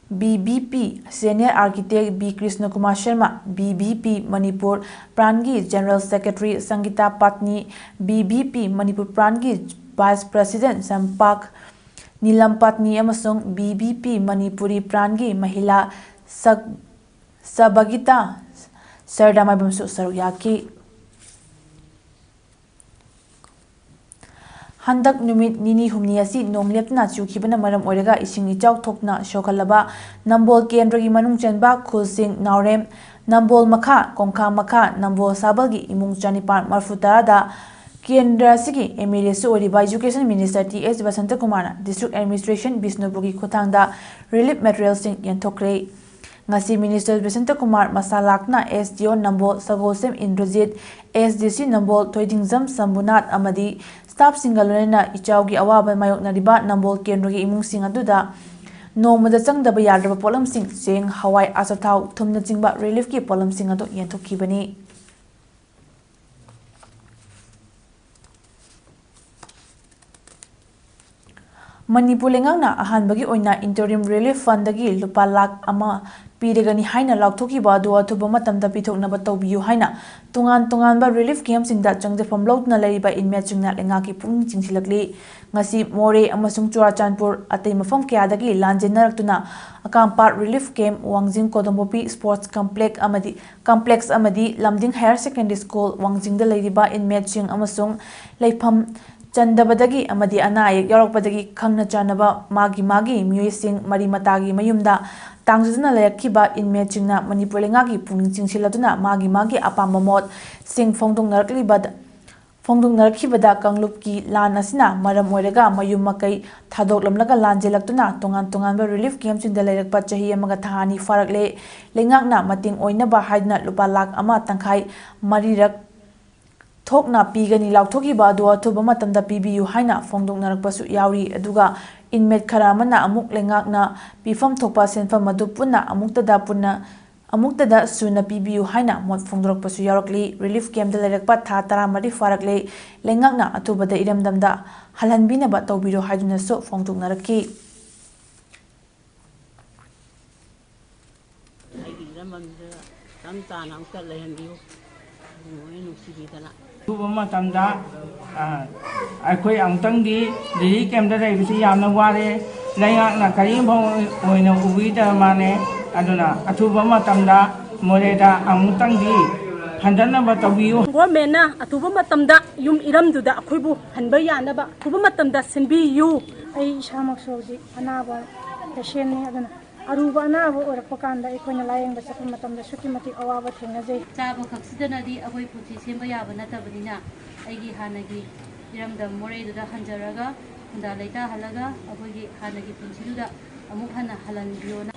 B B P Senior Architect B Krishna Kumar Sharma, B B P Manipur Prantꯒꯤ General Secretary Sangita Patni, B B P Manipur Prantꯒꯤ Vice President Sampak Nilam Patni ꯑꯃꯁꯨꯡ B B P Manipuri Prantꯒꯤ Mahila Sag-, Sabagita Sarda Maibamꯁꯨ ꯁꯔꯨꯛ ꯌꯥꯈꯤ꯫ ꯍꯟꯗꯛ ꯅꯨꯃꯤꯠ ꯅꯤꯅꯤ ꯍꯨꯝꯅꯤ ꯑꯁꯤ ꯅꯣꯡ ꯂꯦꯞꯇꯅ ꯆꯨꯈꯤꯕꯅ ꯃꯔꯝ ꯑꯣꯏꯔꯒ ꯏꯁꯤꯡ ꯏꯆꯥꯎ ꯊꯣꯛꯇꯨꯅ ꯁꯣꯛꯍꯜꯂꯕ ꯅꯝꯕꯣꯜ ꯀꯦꯟꯗ꯭ꯔꯒꯤ ꯃꯅꯨꯡ ꯆꯟꯕ ꯈꯨꯜꯁꯤꯡ ꯅꯥꯎꯔꯦꯝ, ꯅꯝꯕꯣꯜ ꯃꯈꯥ, ꯀꯣꯡꯈꯥ ꯃꯈꯥ, ꯅꯝꯕꯣꯜ ꯁꯥꯕꯜꯒꯤ ꯏꯃꯨꯡ ꯆꯅꯤꯄꯥꯟ ꯃꯔꯤꯐꯨ ꯇꯔꯥꯗ ꯀꯦꯟꯗ꯭ꯔ ꯑꯁꯤꯒꯤ M L Aꯁꯨ ꯑꯣꯏꯔꯤꯕ Education Minister T S ꯕꯁꯟꯇꯀꯨꯃꯥꯔꯅ District Administration ꯕꯤꯁꯅꯨꯄꯨꯔꯒꯤ ꯈꯨꯠꯊꯥꯡꯗ relief materialꯁꯤꯡ ꯌꯦꯟꯊꯣꯛꯈ꯭ꯔꯦ꯫ ꯉꯁꯤ Minister ꯕꯁꯟꯇꯀꯨꯃꯥꯔ ꯃꯁꯥ ꯂꯥꯛꯇꯨꯅ S D O ꯅꯝꯕꯣꯜ ꯁꯒꯣꯜꯁꯦꯝ ꯏꯟꯗ꯭ꯔꯖꯤꯠ, S D C ꯅꯝꯕꯣꯜ ꯊꯣꯏꯗꯤꯡꯖꯝ ꯁꯝꯕꯨꯅꯥꯊ ꯑꯃꯗꯤ staffꯁꯤꯡꯒ ꯂꯣꯏꯅꯅ ꯏꯆꯥꯎꯒꯤ ꯑꯋꯥꯕ ꯃꯥꯌꯣꯛꯅꯔꯤꯕ ꯅꯝꯕꯣꯜ ꯀꯦꯟꯗ꯭ꯔꯒꯤ ꯏꯃꯨꯡꯁꯤꯡ ꯑꯗꯨꯗ ꯅꯣꯡꯃꯗ ꯆꯪꯗꯕ ꯌꯥꯗ꯭ꯔꯕ ꯄꯣꯠꯂꯝꯁꯤꯡ, ꯆꯦꯡ, ꯍꯋꯥꯏ, ꯑꯆꯥꯊꯥꯎ, ꯊꯨꯝꯅꯆꯤꯡꯕ reliefꯀꯤ ꯄꯣꯠꯂꯝꯁꯤꯡ ꯑꯗꯨ ꯌꯦꯟꯊꯣꯛꯈꯤꯕꯅꯤ꯫ ꯃꯅꯤꯄꯨꯔ ꯂꯩꯉꯥꯛꯅ ꯑꯍꯥꯟꯕꯒꯤ ꯑꯣꯏꯅ Interim Relief Fundꯗꯒꯤ ꯂꯨꯄꯥ ꯂꯥꯈ ꯑꯃ ꯄꯤꯔꯒꯅꯤ ꯍꯥꯏꯅ ꯂꯥꯎꯊꯣꯛꯈꯤꯕ ꯑꯗꯨ ꯑꯊꯨꯕ ꯃꯇꯝꯗ ꯄꯤꯊꯣꯛꯅꯕ ꯇꯧꯕꯤꯌꯨ ꯍꯥꯏꯅ ꯇꯣꯉꯥꯟ ꯇꯣꯉꯥꯟꯕ relief campꯁꯤꯡꯗ ꯆꯪꯖꯐꯝ ꯂꯧꯗꯨꯅ ꯂꯩꯔꯤꯕ inmateꯁꯤꯡꯅ ꯂꯩꯉꯥꯛꯀꯤ ꯄꯨꯛꯅꯤꯡ ꯆꯤꯡꯁꯤꯜꯂꯛꯂꯤ꯫ ꯉꯁꯤ ꯃꯣꯔꯦ ꯑꯃꯁꯨꯡ ꯆꯨꯔꯥꯆꯥꯟꯄꯨꯔ ꯑꯇꯩ ꯃꯐꯝ ꯀꯌꯥꯗꯒꯤ ꯂꯥꯟꯖꯦꯟꯅꯔꯛꯇꯨꯅ ꯑꯀꯥꯝꯄꯥꯠ relief camp, ꯋꯥꯡꯖꯤꯡ ꯀꯣꯗꯣꯝꯕꯣꯄꯤ sports complex ꯑꯃꯗꯤ complex ꯑꯃꯗꯤ ꯂꯝꯗꯤꯡ Higher Secondary School ꯋꯥꯡꯖꯤꯡꯗ ꯂꯩꯔꯤꯕ inmateꯁꯤꯡ ꯑꯃꯁꯨꯡ ꯂꯩꯐꯝ ꯆꯟꯗꯕꯗꯒꯤ ꯑꯃꯗꯤ ꯑꯅꯥ ꯑꯌꯦꯛ ꯌꯥꯎꯔꯛꯄꯗꯒꯤ ꯈꯪꯅ ꯆꯥꯟꯅꯕ ꯃꯥꯒꯤ ꯃꯥꯒꯤ ꯃꯤꯑꯣꯏꯁꯤꯡ ꯃꯔꯤ ꯃꯇꯥꯒꯤ ꯃꯌꯨꯝꯗ ꯇꯥꯡꯖꯗꯨꯅ ꯂꯩꯔꯛꯈꯤꯕ inmateꯁꯤꯡꯅ ꯃꯅꯤꯄꯨꯔ ꯂꯩꯉꯥꯛꯀꯤ ꯄꯨꯛꯅꯤꯡ ꯆꯤꯡꯁꯤꯜꯂꯗꯨꯅ ꯃꯥꯒꯤ ꯃꯥꯒꯤ ꯑꯄꯥꯝꯕ ꯃꯣꯠꯁꯤꯡ ꯐꯣꯡꯗꯣꯛꯅꯔꯛꯂꯤꯕꯗ, ꯐꯣꯡꯗꯣꯛꯅꯔꯛꯈꯤꯕꯗ ꯀꯥꯡꯂꯨꯞꯀꯤ ꯂꯥꯟ ꯑꯁꯤꯅ ꯃꯔꯝ ꯑꯣꯏꯔꯒ ꯃꯌꯨꯝ ꯃꯀꯩ ꯊꯥꯗꯣꯛꯂꯝꯂꯒ ꯂꯥꯟꯖꯦꯜꯂꯛꯇꯨꯅ ꯇꯣꯉꯥꯟ ꯇꯣꯉꯥꯟꯕ relief campꯁꯤꯡꯗ ꯂꯩꯔꯛꯄ ꯆꯍꯤ ꯑꯃꯒ ꯊꯥ ꯑꯅꯤ ꯐꯥꯔꯛꯂꯦ꯫ ꯂꯩꯉꯥꯛꯅ ꯃꯇꯦꯡ ꯑꯣꯏꯅꯕ ꯍꯥꯏꯗꯨꯅ ꯂꯨꯄꯥ ꯂꯥꯈ ꯑꯃ ꯇꯪꯈꯥꯏ ꯃꯔꯤꯔꯛ ꯊꯣꯛꯅ ꯄꯤꯒꯅꯤ ꯂꯥꯎꯊꯣꯛꯈꯤꯕ ꯑꯗꯨ ꯑꯊꯨꯕ ꯃꯇꯝꯗ ꯄꯤꯕꯤꯌꯨ ꯍꯥꯏꯅ ꯐꯣꯡꯗꯣꯛꯅꯔꯛꯄꯁꯨ ꯌꯥꯎꯔꯤ꯫ ꯑꯗꯨꯒ inmate ꯈꯔ ꯑꯃꯅ ꯑꯃꯨꯛ ꯂꯩꯉꯥꯛꯅ ꯄꯤꯐꯝ ꯊꯣꯛꯄ ꯁꯦꯟꯐꯝ ꯑꯗꯨ ꯄꯨꯟꯅ ꯑꯃꯨꯛꯇꯗ ꯄꯨꯟꯅ, ꯑꯃꯨꯛꯇꯗ ꯁꯨꯅ ꯄꯤꯕꯤꯌꯨ ꯍꯥꯏꯅ ꯃꯣꯠ ꯐꯣꯡꯗꯣꯔꯛꯄꯁꯨ ꯌꯥꯎꯔꯛꯂꯤ꯫ Relief campꯗ ꯂꯩꯔꯛꯄ ꯊꯥ ꯇꯔꯥꯃꯔꯤ ꯐꯥꯔꯛꯂꯦ꯫ ꯂꯩꯉꯥꯛꯅ ꯑꯊꯨꯕꯗ ꯏꯔꯝꯗꯝꯗ ꯍꯜꯍꯟꯕꯤꯅꯕ ꯇꯧꯕꯤꯔꯣ ꯍꯥꯏꯗꯨꯅꯁꯨ ꯐꯣꯡꯗꯣꯛꯅꯔꯛꯈꯤ꯫ ꯂꯩꯔꯝꯐꯝꯁꯤꯗ ꯇꯪ ꯇꯥꯅ ꯑꯃꯨꯛꯇ ꯂꯩꯍꯟꯕꯤꯌꯨ, ꯏꯕꯨꯡꯉꯣ ꯍꯣꯏ ꯅꯨꯡꯁꯤꯕꯤꯗꯅ꯫ ꯑꯊꯨꯕ ꯃꯇꯝꯗ, ꯑ, ꯑꯩꯈꯣꯏ ꯑꯃꯨꯛꯇꯪꯗꯤ ꯔꯤꯂꯤꯐ ꯀꯦꯝꯞꯇ ꯂꯩꯕꯁꯤ ꯌꯥꯝꯅ ꯋꯥꯔꯦ꯫ ꯂꯩꯉꯥꯛꯅ ꯀꯔꯤꯝꯐꯥꯎ ꯑꯣꯏꯅ ꯎꯕꯤꯗꯕ ꯃꯥꯜꯂꯦ꯫ ꯑꯗꯨꯅ ꯑꯊꯨꯕ ꯃꯇꯝꯗ ꯃꯣꯔꯦꯗ ꯑꯃꯨꯛꯇꯪꯗꯤ ꯍꯟꯖꯟꯅꯕ ꯇꯧꯕꯤꯌꯨ꯫ ꯒꯣꯔꯃꯦꯟꯅ ꯑꯊꯨꯕ ꯃꯇꯝꯗ ꯌꯨꯝ ꯏꯔꯝꯗꯨꯗ ꯑꯩꯈꯣꯏꯕꯨ ꯍꯟꯕ ꯌꯥꯅꯕ ꯑꯊꯨꯕ ꯃꯇꯝꯗ ꯁꯤꯟꯕꯤꯌꯨ꯫ ꯑꯩ ꯏꯁꯥꯃꯛꯁꯨ ꯍꯧꯖꯤꯛ ꯑꯅꯥꯕ ꯄꯦꯁꯦꯟꯅꯤ, ꯑꯗꯨꯅ ꯑꯔꯨꯕ ꯑꯅꯥꯕ ꯑꯣꯏꯔꯛꯄ ꯀꯥꯟꯗ ꯑꯩꯈꯣꯏꯅ ꯂꯥꯌꯦꯡꯕ ꯆꯠꯄ ꯃꯇꯝꯗ ꯑꯁꯨꯛꯀꯤ ꯃꯇꯤꯛ ꯑꯋꯥꯕ ꯊꯦꯡꯅꯖꯩ꯫ ꯆꯥꯕ ꯈꯛꯁꯤꯗꯅꯗꯤ ꯑꯩꯈꯣꯏ ꯄꯨꯟꯁꯤ ꯁꯦꯝꯕ ꯌꯥꯕ ꯅꯠꯇꯕꯅꯤꯅ, ꯑꯩꯒꯤ ꯍꯥꯟꯅꯒꯤ ꯏꯔꯝꯗꯝ ꯃꯣꯔꯦꯗꯨꯗ ꯍꯟꯖꯔꯒ, ꯈꯨꯟꯗꯥ ꯂꯩꯇꯥꯍꯜꯂꯒ, ꯑꯩꯈꯣꯏꯒꯤ ꯍꯥꯟꯅꯒꯤ ꯄꯨꯟꯁꯤꯗꯨꯗ ꯑꯃꯨꯛ ꯍꯟꯅ ꯍꯜꯍꯟꯕꯤꯌꯣꯅ꯫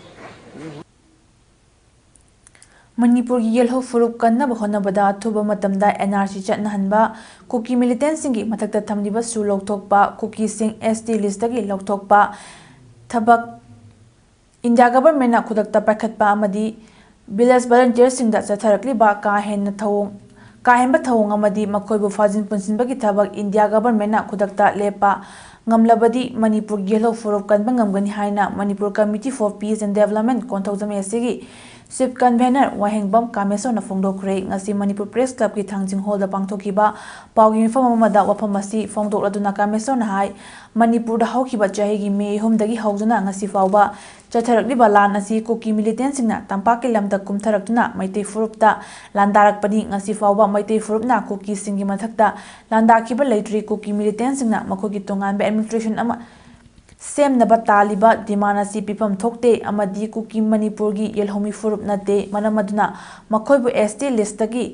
ꯃꯅꯤꯄꯨꯔꯒꯤ ꯌꯦꯜꯍꯧ ꯐꯨꯔꯨꯞ ꯀꯟꯅꯕ ꯍꯣꯠꯅꯕꯗ ꯑꯊꯨꯕ ꯃꯇꯝꯗ ꯑꯦꯟ ꯑꯥꯔ ꯁꯤ ꯆꯠꯅꯍꯟꯕ, ꯀꯨꯀꯤ ꯃꯤꯂꯤꯇꯦꯟꯁꯤꯡꯒꯤ ꯃꯊꯛꯇ ꯊꯝꯂꯤꯕ ꯁꯨ ꯂꯧꯊꯣꯛꯄ, ꯀꯨꯀꯤꯁꯤꯡ ꯑꯦꯁ ꯇꯤ ꯂꯤꯁꯇꯒꯤ ꯂꯧꯊꯣꯛꯄ, ꯊꯕꯛ ꯏꯟꯗꯤꯌꯥ ꯒꯚꯔꯟꯃꯦꯟꯠꯅ ꯈꯨꯗꯛꯇ ꯄꯥꯏꯈꯠꯄ ꯑꯃꯗꯤ ꯚꯤꯂꯦꯖ ꯚꯣꯂꯨꯟꯇꯤꯌꯔꯁꯤꯡꯗ ꯆꯠꯊꯔꯛꯂꯤꯕ ꯀꯥ ꯍꯦꯟꯅ ꯊꯧꯑꯣꯡ, ꯀꯥ ꯍꯦꯟꯕ ꯊꯧꯑꯣꯡ ꯑꯃꯗꯤ ꯃꯈꯣꯏꯕꯨ ꯐꯥꯖꯤꯟ ꯄꯨꯟꯁꯤꯟꯕꯒꯤ ꯊꯕꯛ ꯏꯟꯗꯤꯌꯥ ꯒꯚꯔꯟꯃꯦꯟꯠꯅ ꯈꯨꯗꯛꯇ ꯂꯦꯞꯄ ꯉꯝꯂꯕꯗꯤ ꯃꯅꯤꯄꯨꯔꯒꯤ ꯌꯦꯜꯍꯧ ꯐꯨꯔꯨꯞ ꯀꯟꯕ ꯉꯝꯒꯅꯤ ꯍꯥꯏꯅ Manipur Committee for Peace and Development Konthoujam ꯑꯦꯁ ꯁꯤꯒꯤ ꯆꯤꯐ ꯀꯟꯚꯦꯅꯔ ꯋꯥꯍꯦꯡꯕꯝ ꯀꯥꯃꯦꯁꯣꯔꯅ ꯐꯣꯡꯗꯣꯛꯈ꯭ꯔꯦ꯫ ꯉꯁꯤ ꯃꯅꯤꯄꯨꯔ ꯄ꯭ꯔꯦꯁ ꯀ꯭ꯂꯕꯀꯤ ꯊꯥꯡꯖꯤꯡ ꯍꯣꯜꯗ ꯄꯥꯡꯊꯣꯛꯈꯤꯕ ꯄꯥꯎꯒꯤ ꯃꯤꯐꯝ ꯑꯃꯗ ꯋꯥꯐꯝ ꯑꯁꯤ ꯐꯣꯡꯗꯣꯛꯂꯗꯨꯅ ꯀꯥꯃꯦꯁꯣꯔꯅ ꯍꯥꯏ, ꯃꯅꯤꯄꯨꯔꯗ ꯍꯧꯈꯤꯕ ꯆꯍꯤꯒꯤ ꯃꯦ ꯑꯍꯨꯝꯗꯒꯤ ꯍꯧꯗꯨꯅ ꯉꯁꯤ ꯐꯥꯎꯕ ꯆꯠꯊꯔꯛꯂꯤꯕ ꯂꯥꯟ ꯑꯁꯤ ꯀꯨꯀꯤ ꯃꯤꯂꯤꯇꯦꯟꯁꯤꯡꯅ ꯇꯝꯄꯥꯛꯀꯤ ꯂꯝꯗ ꯀꯨꯝꯊꯔꯛꯇꯨꯅ ꯃꯩꯇꯩ ꯐꯨꯔꯨꯞꯇ ꯂꯥꯟꯗꯥꯔꯛꯄꯅꯤ꯫ ꯉꯁꯤ ꯐꯥꯎꯕ ꯃꯩꯇꯩ ꯐꯨꯔꯨꯞꯅ ꯀꯨꯀꯤꯁꯤꯡꯒꯤ ꯃꯊꯛꯇ ꯂꯥꯟꯗꯥꯈꯤꯕ ꯂꯩꯇ꯭ꯔꯤ꯫ ꯀꯨꯀꯤ ꯃꯤꯂꯤꯇꯦꯟꯁꯤꯡꯅ ꯃꯈꯣꯏꯒꯤ ꯇꯣꯉꯥꯟꯕ ꯑꯦꯗꯃꯤꯅꯤꯁꯇ꯭ꯔꯦꯁꯟ ꯑꯃ ꯁꯦꯝꯅꯕ ꯇꯥꯜꯂꯤꯕ ꯗꯤꯃꯥꯟ ꯑꯁꯤ ꯄꯤꯐꯝ ꯊꯣꯛꯇꯦ ꯑꯃꯗꯤ ꯀꯨꯀꯤ ꯃꯅꯤꯄꯨꯔꯒꯤ ꯌꯦꯜꯍꯧꯃꯤ ꯐꯨꯔꯨꯞ ꯅꯠꯇꯦ꯫ ꯃꯔꯝ ꯑꯗꯨꯅ ꯃꯈꯣꯏꯕꯨ ꯑꯦꯁ ꯇꯤ ꯂꯤꯁꯇꯒꯤ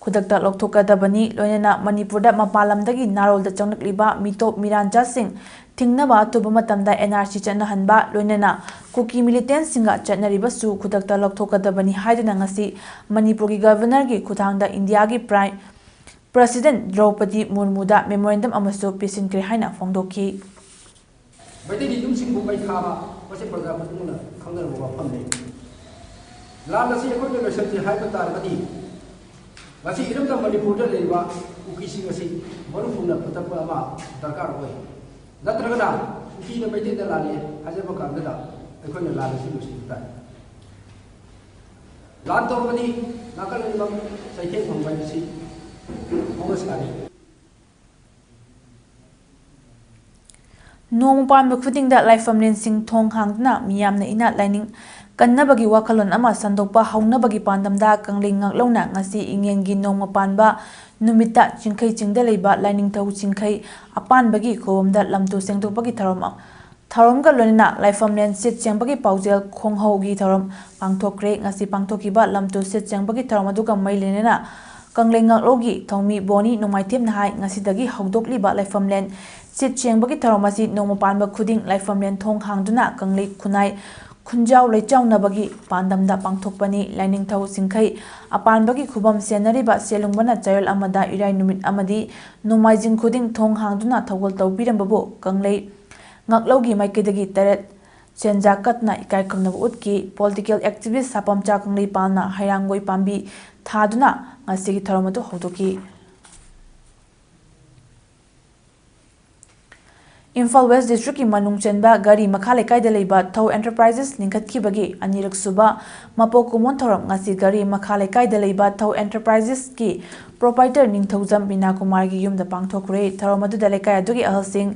ꯈꯨꯗꯛꯇ ꯂꯧꯊꯣꯛꯀꯗꯕꯅꯤ꯫ ꯂꯣꯏꯅꯅ ꯃꯅꯤꯄꯨꯔꯗ ꯃꯄꯥꯟ ꯂꯝꯗꯒꯤ ꯅꯥꯔꯣꯜꯗ ꯆꯪꯂꯛꯂꯤꯕ ꯃꯤꯇꯣꯞ ꯃꯤꯔꯥꯟꯆꯥꯁꯤꯡ ꯊꯤꯡꯅꯕ ꯑꯊꯨꯕ ꯃꯇꯝꯗ ꯑꯦꯟ ꯑꯥꯔ ꯁꯤ ꯆꯠꯅꯍꯟꯕ, ꯂꯣꯏꯅꯅ ꯀꯨꯀꯤ ꯃꯤꯂꯤꯇꯦꯟꯁꯤꯡꯒ ꯆꯠꯅꯔꯤꯕꯁꯨ ꯈꯨꯗꯛꯇ ꯂꯧꯊꯣꯛꯀꯗꯕꯅꯤ ꯍꯥꯏꯗꯨꯅ ꯉꯁꯤ ꯃꯅꯤꯄꯨꯔꯒꯤ ꯒꯚꯔꯅꯔꯒꯤ ꯈꯨꯠꯊꯥꯡꯗ ꯏꯟꯗꯤꯌꯥꯒꯤ ꯄ꯭ꯔꯥꯏꯝ ꯄ꯭ꯔꯁꯤꯗꯦꯟꯠ ꯗ꯭ꯔꯧꯄꯗꯤ ꯃꯨꯔꯃꯨꯗ ꯃꯦꯃꯣꯔꯦꯟꯗꯝ ꯑꯃꯁꯨ ꯄꯤꯁꯤꯟꯈ꯭ꯔꯦ ꯍꯥꯏꯅ ꯐꯣꯡꯗꯣꯛꯈꯤ꯫ ꯃꯩꯇꯩꯒꯤ ꯌꯨꯝꯁꯤꯡꯕꯨ ꯃꯩ ꯊꯥꯕ, ꯃꯁꯤ ꯄ꯭ꯔꯖꯥ ꯈꯨꯗꯤꯡꯃꯛꯅ ꯈꯪꯅꯔꯕ ꯋꯥꯐꯝꯅꯤ꯫ ꯂꯥꯟ ꯑꯁꯤ ꯑꯩꯈꯣꯏꯅ ꯂꯣꯏꯁꯤꯟꯁꯤ ꯍꯥꯏꯕ ꯇꯥꯔꯒꯗꯤ, ꯉꯁꯤ ꯏꯔꯝꯗꯝ ꯃꯅꯤꯄꯨꯔꯗ ꯂꯩꯔꯤꯕ ꯀꯨꯀꯤꯁꯤꯡ ꯑꯁꯤ ꯃꯔꯨꯞ ꯄꯨꯟꯅ ꯄꯨꯊꯠꯄ ꯑꯃ ꯗꯔꯀꯥꯔ ꯑꯣꯏ꯫ ꯅꯠꯇ꯭ꯔꯒꯅ ꯀꯨꯀꯤꯅ ꯃꯩꯇꯩꯗ ꯂꯥꯜꯂꯦ ꯍꯥꯏꯖꯕ ꯀꯥꯟꯗꯨꯗ ꯑꯩꯈꯣꯏꯅ ꯂꯥꯟ ꯑꯁꯤ ꯂꯣꯏꯁꯤꯟꯕ ꯇꯥꯏ꯫ ꯂꯥꯟ ꯇꯧꯔꯕꯗꯤ ꯅꯥꯀꯜ ꯑꯅꯤꯃꯛ ꯆꯩꯊꯦꯡ ꯐꯪꯕ ꯍꯥꯏꯕꯁꯤ ꯍꯧꯅ ꯁꯥꯔꯤ꯫ ꯅꯣꯡꯃ ꯄꯥꯟꯕ ꯈꯨꯗꯤꯡꯗ ꯂꯥꯏꯐꯝꯂꯦꯟꯁꯤꯡ ꯊꯣꯡ ꯍꯥꯡꯗꯨꯅ ꯃꯤꯌꯥꯝꯅ ꯏꯅꯥꯠ ꯂꯥꯏꯅꯤꯡ ꯀꯟꯅꯕꯒꯤ ꯋꯥꯈꯜꯂꯣꯟ ꯑꯃ ꯁꯟꯗꯣꯛꯄ ꯍꯧꯅꯕꯒꯤ ꯄꯥꯟꯗꯝꯗ ꯀꯪꯂꯩ ꯉꯥꯛꯂꯧꯅ ꯉꯁꯤ ꯏꯉꯦꯟꯒꯤ ꯅꯣꯡꯃ ꯄꯥꯟꯕ ꯅꯨꯃꯤꯠꯇ ꯆꯤꯡꯈꯩ ꯆꯤꯡꯗ ꯂꯩꯕ ꯂꯥꯏꯅꯤꯡꯊꯧ ꯆꯤꯡꯈꯩ ꯑꯄꯥꯟꯕꯒꯤ ꯈꯨꯕꯝꯗ ꯂꯝꯇꯨ ꯁꯦꯡꯗꯣꯛꯄꯒꯤ ꯊꯧꯔꯝ ꯊꯧꯔꯝꯒ ꯂꯣꯏꯅꯅ ꯂꯥꯏꯐꯝꯂꯦꯟ ꯁꯤꯠ ꯁꯦꯡꯕꯒꯤ ꯄꯥꯎꯖꯦꯜ ꯈꯣꯡꯍꯧꯒꯤ ꯊꯧꯔꯝ ꯄꯥꯡꯊꯣꯛꯈ꯭ꯔꯦ꯫ ꯉꯁꯤ ꯄꯥꯡꯊꯣꯛꯈꯤꯕ ꯂꯝꯇꯨ ꯁꯤꯠ ꯁꯦꯡꯕꯒꯤ ꯊꯧꯔꯝ ꯑꯗꯨꯒ ꯃꯔꯤ ꯂꯩꯅꯅ ꯀꯪꯂꯩ ꯉꯥꯛꯂꯧꯒꯤ ꯊꯧꯃꯤ ꯕꯣꯅꯤ ꯅꯣꯡꯃꯥꯏꯊꯦꯝꯅ ꯍꯥꯏ, ꯉꯁꯤꯗꯒꯤ ꯍꯧꯗꯣꯛꯂꯤꯕ ꯂꯥꯏꯐꯝꯂꯦꯟ ꯁꯤꯠ ꯁꯦꯡꯕꯒꯤ ꯊꯧꯔꯝ ꯑꯁꯤ ꯅꯣꯡꯃ ꯄꯥꯟꯕ ꯈꯨꯗꯤꯡ ꯂꯥꯏꯐꯝꯂꯦꯟ ꯊꯣꯡ ꯍꯥꯡꯗꯨꯅ ꯀꯪꯂꯩ ꯈꯨꯟꯅꯥꯏ ꯈꯨꯟꯖꯥꯎ ꯂꯩꯆꯥꯎꯅꯕꯒꯤ ꯄꯥꯟꯗꯝꯗ ꯄꯥꯡꯊꯣꯛꯄꯅꯤ꯫ ꯂꯥꯏꯅꯤꯡꯊꯧ ꯆꯤꯡꯈꯩ ꯑꯄꯥꯟꯕꯒꯤ ꯈꯨꯕꯝ ꯁꯦꯟꯅꯔꯤꯕ ꯁꯦꯜꯂꯨꯡꯕꯅ ꯆꯌꯣꯜ ꯑꯃꯗ ꯏꯔꯥꯏ ꯅꯨꯃꯤꯠ ꯑꯃꯗꯤ ꯅꯣꯡꯃꯥꯏꯖꯤꯡ ꯈꯨꯗꯤꯡ ꯊꯣꯡ ꯍꯥꯡꯗꯨꯅ ꯊꯧꯒꯜ ꯇꯧꯕꯤꯔꯝꯕꯕꯨ ꯀꯪꯂꯩ ꯉꯥꯛꯂꯧꯒꯤ ꯃꯥꯏꯀꯩꯗꯒꯤ ꯇꯔꯦꯠ ꯁꯦꯟꯖꯥ ꯀꯠꯇꯨꯅ ꯏꯀꯥꯏ ꯈꯨꯝꯅꯕ ꯎꯠꯈꯤ꯫ ꯄꯣꯂꯤꯇꯤꯀꯦꯜ ꯑꯦꯛꯇꯤꯚꯤꯁ ꯁꯥꯄꯝꯆꯥ ꯀꯪꯂꯩꯄꯥꯜꯅ ꯍꯩꯔꯥꯡꯒꯣꯏ ꯄꯥꯝꯕꯤ ꯊꯥꯗꯨꯅ ꯉꯁꯤꯒꯤ ꯊꯧꯔꯝ ꯑꯗꯨ ꯍꯧꯗꯣꯛꯈꯤ꯫ ꯏꯝꯐꯥꯜ ꯋꯦꯁ ꯗꯤꯁꯇ꯭ꯔꯤꯛꯀꯤ ꯃꯅꯨꯡ ꯆꯟꯕ ꯒꯥꯔꯤ ꯃꯈꯥ ꯂꯩꯀꯥꯏꯗ ꯂꯩꯕ ꯊꯧ ꯑꯦꯟꯇꯔꯄ꯭ꯔꯥꯏꯖꯦꯁ ꯂꯤꯡꯈꯠꯈꯤꯕꯒꯤ ꯑꯅꯤꯔꯛ ꯁꯨꯕ ꯃꯄꯣꯛ ꯀꯨꯝꯑꯣꯟ ꯊꯧꯔꯝ ꯉꯁꯤ ꯒꯥꯔꯤ ꯃꯈꯥ ꯂꯩꯀꯥꯏꯗ ꯂꯩꯕ ꯊꯧ ꯑꯦꯟꯇꯔꯄ꯭ꯔꯥꯏꯖꯦꯁꯀꯤ ꯄ꯭ꯔꯣꯄꯥꯏꯇꯔ ꯅꯤꯡꯊꯧꯖꯝ ꯕꯤꯅꯥ ꯀꯨꯃꯥꯔꯒꯤ ꯌꯨꯝꯗ ꯄꯥꯡꯊꯣꯛꯈ꯭ꯔꯦ꯫ ꯊꯧꯔꯝ ꯑꯗꯨꯗ ꯂꯩꯀꯥꯏ ꯑꯗꯨꯒꯤ ꯑꯍꯜꯁꯤꯡ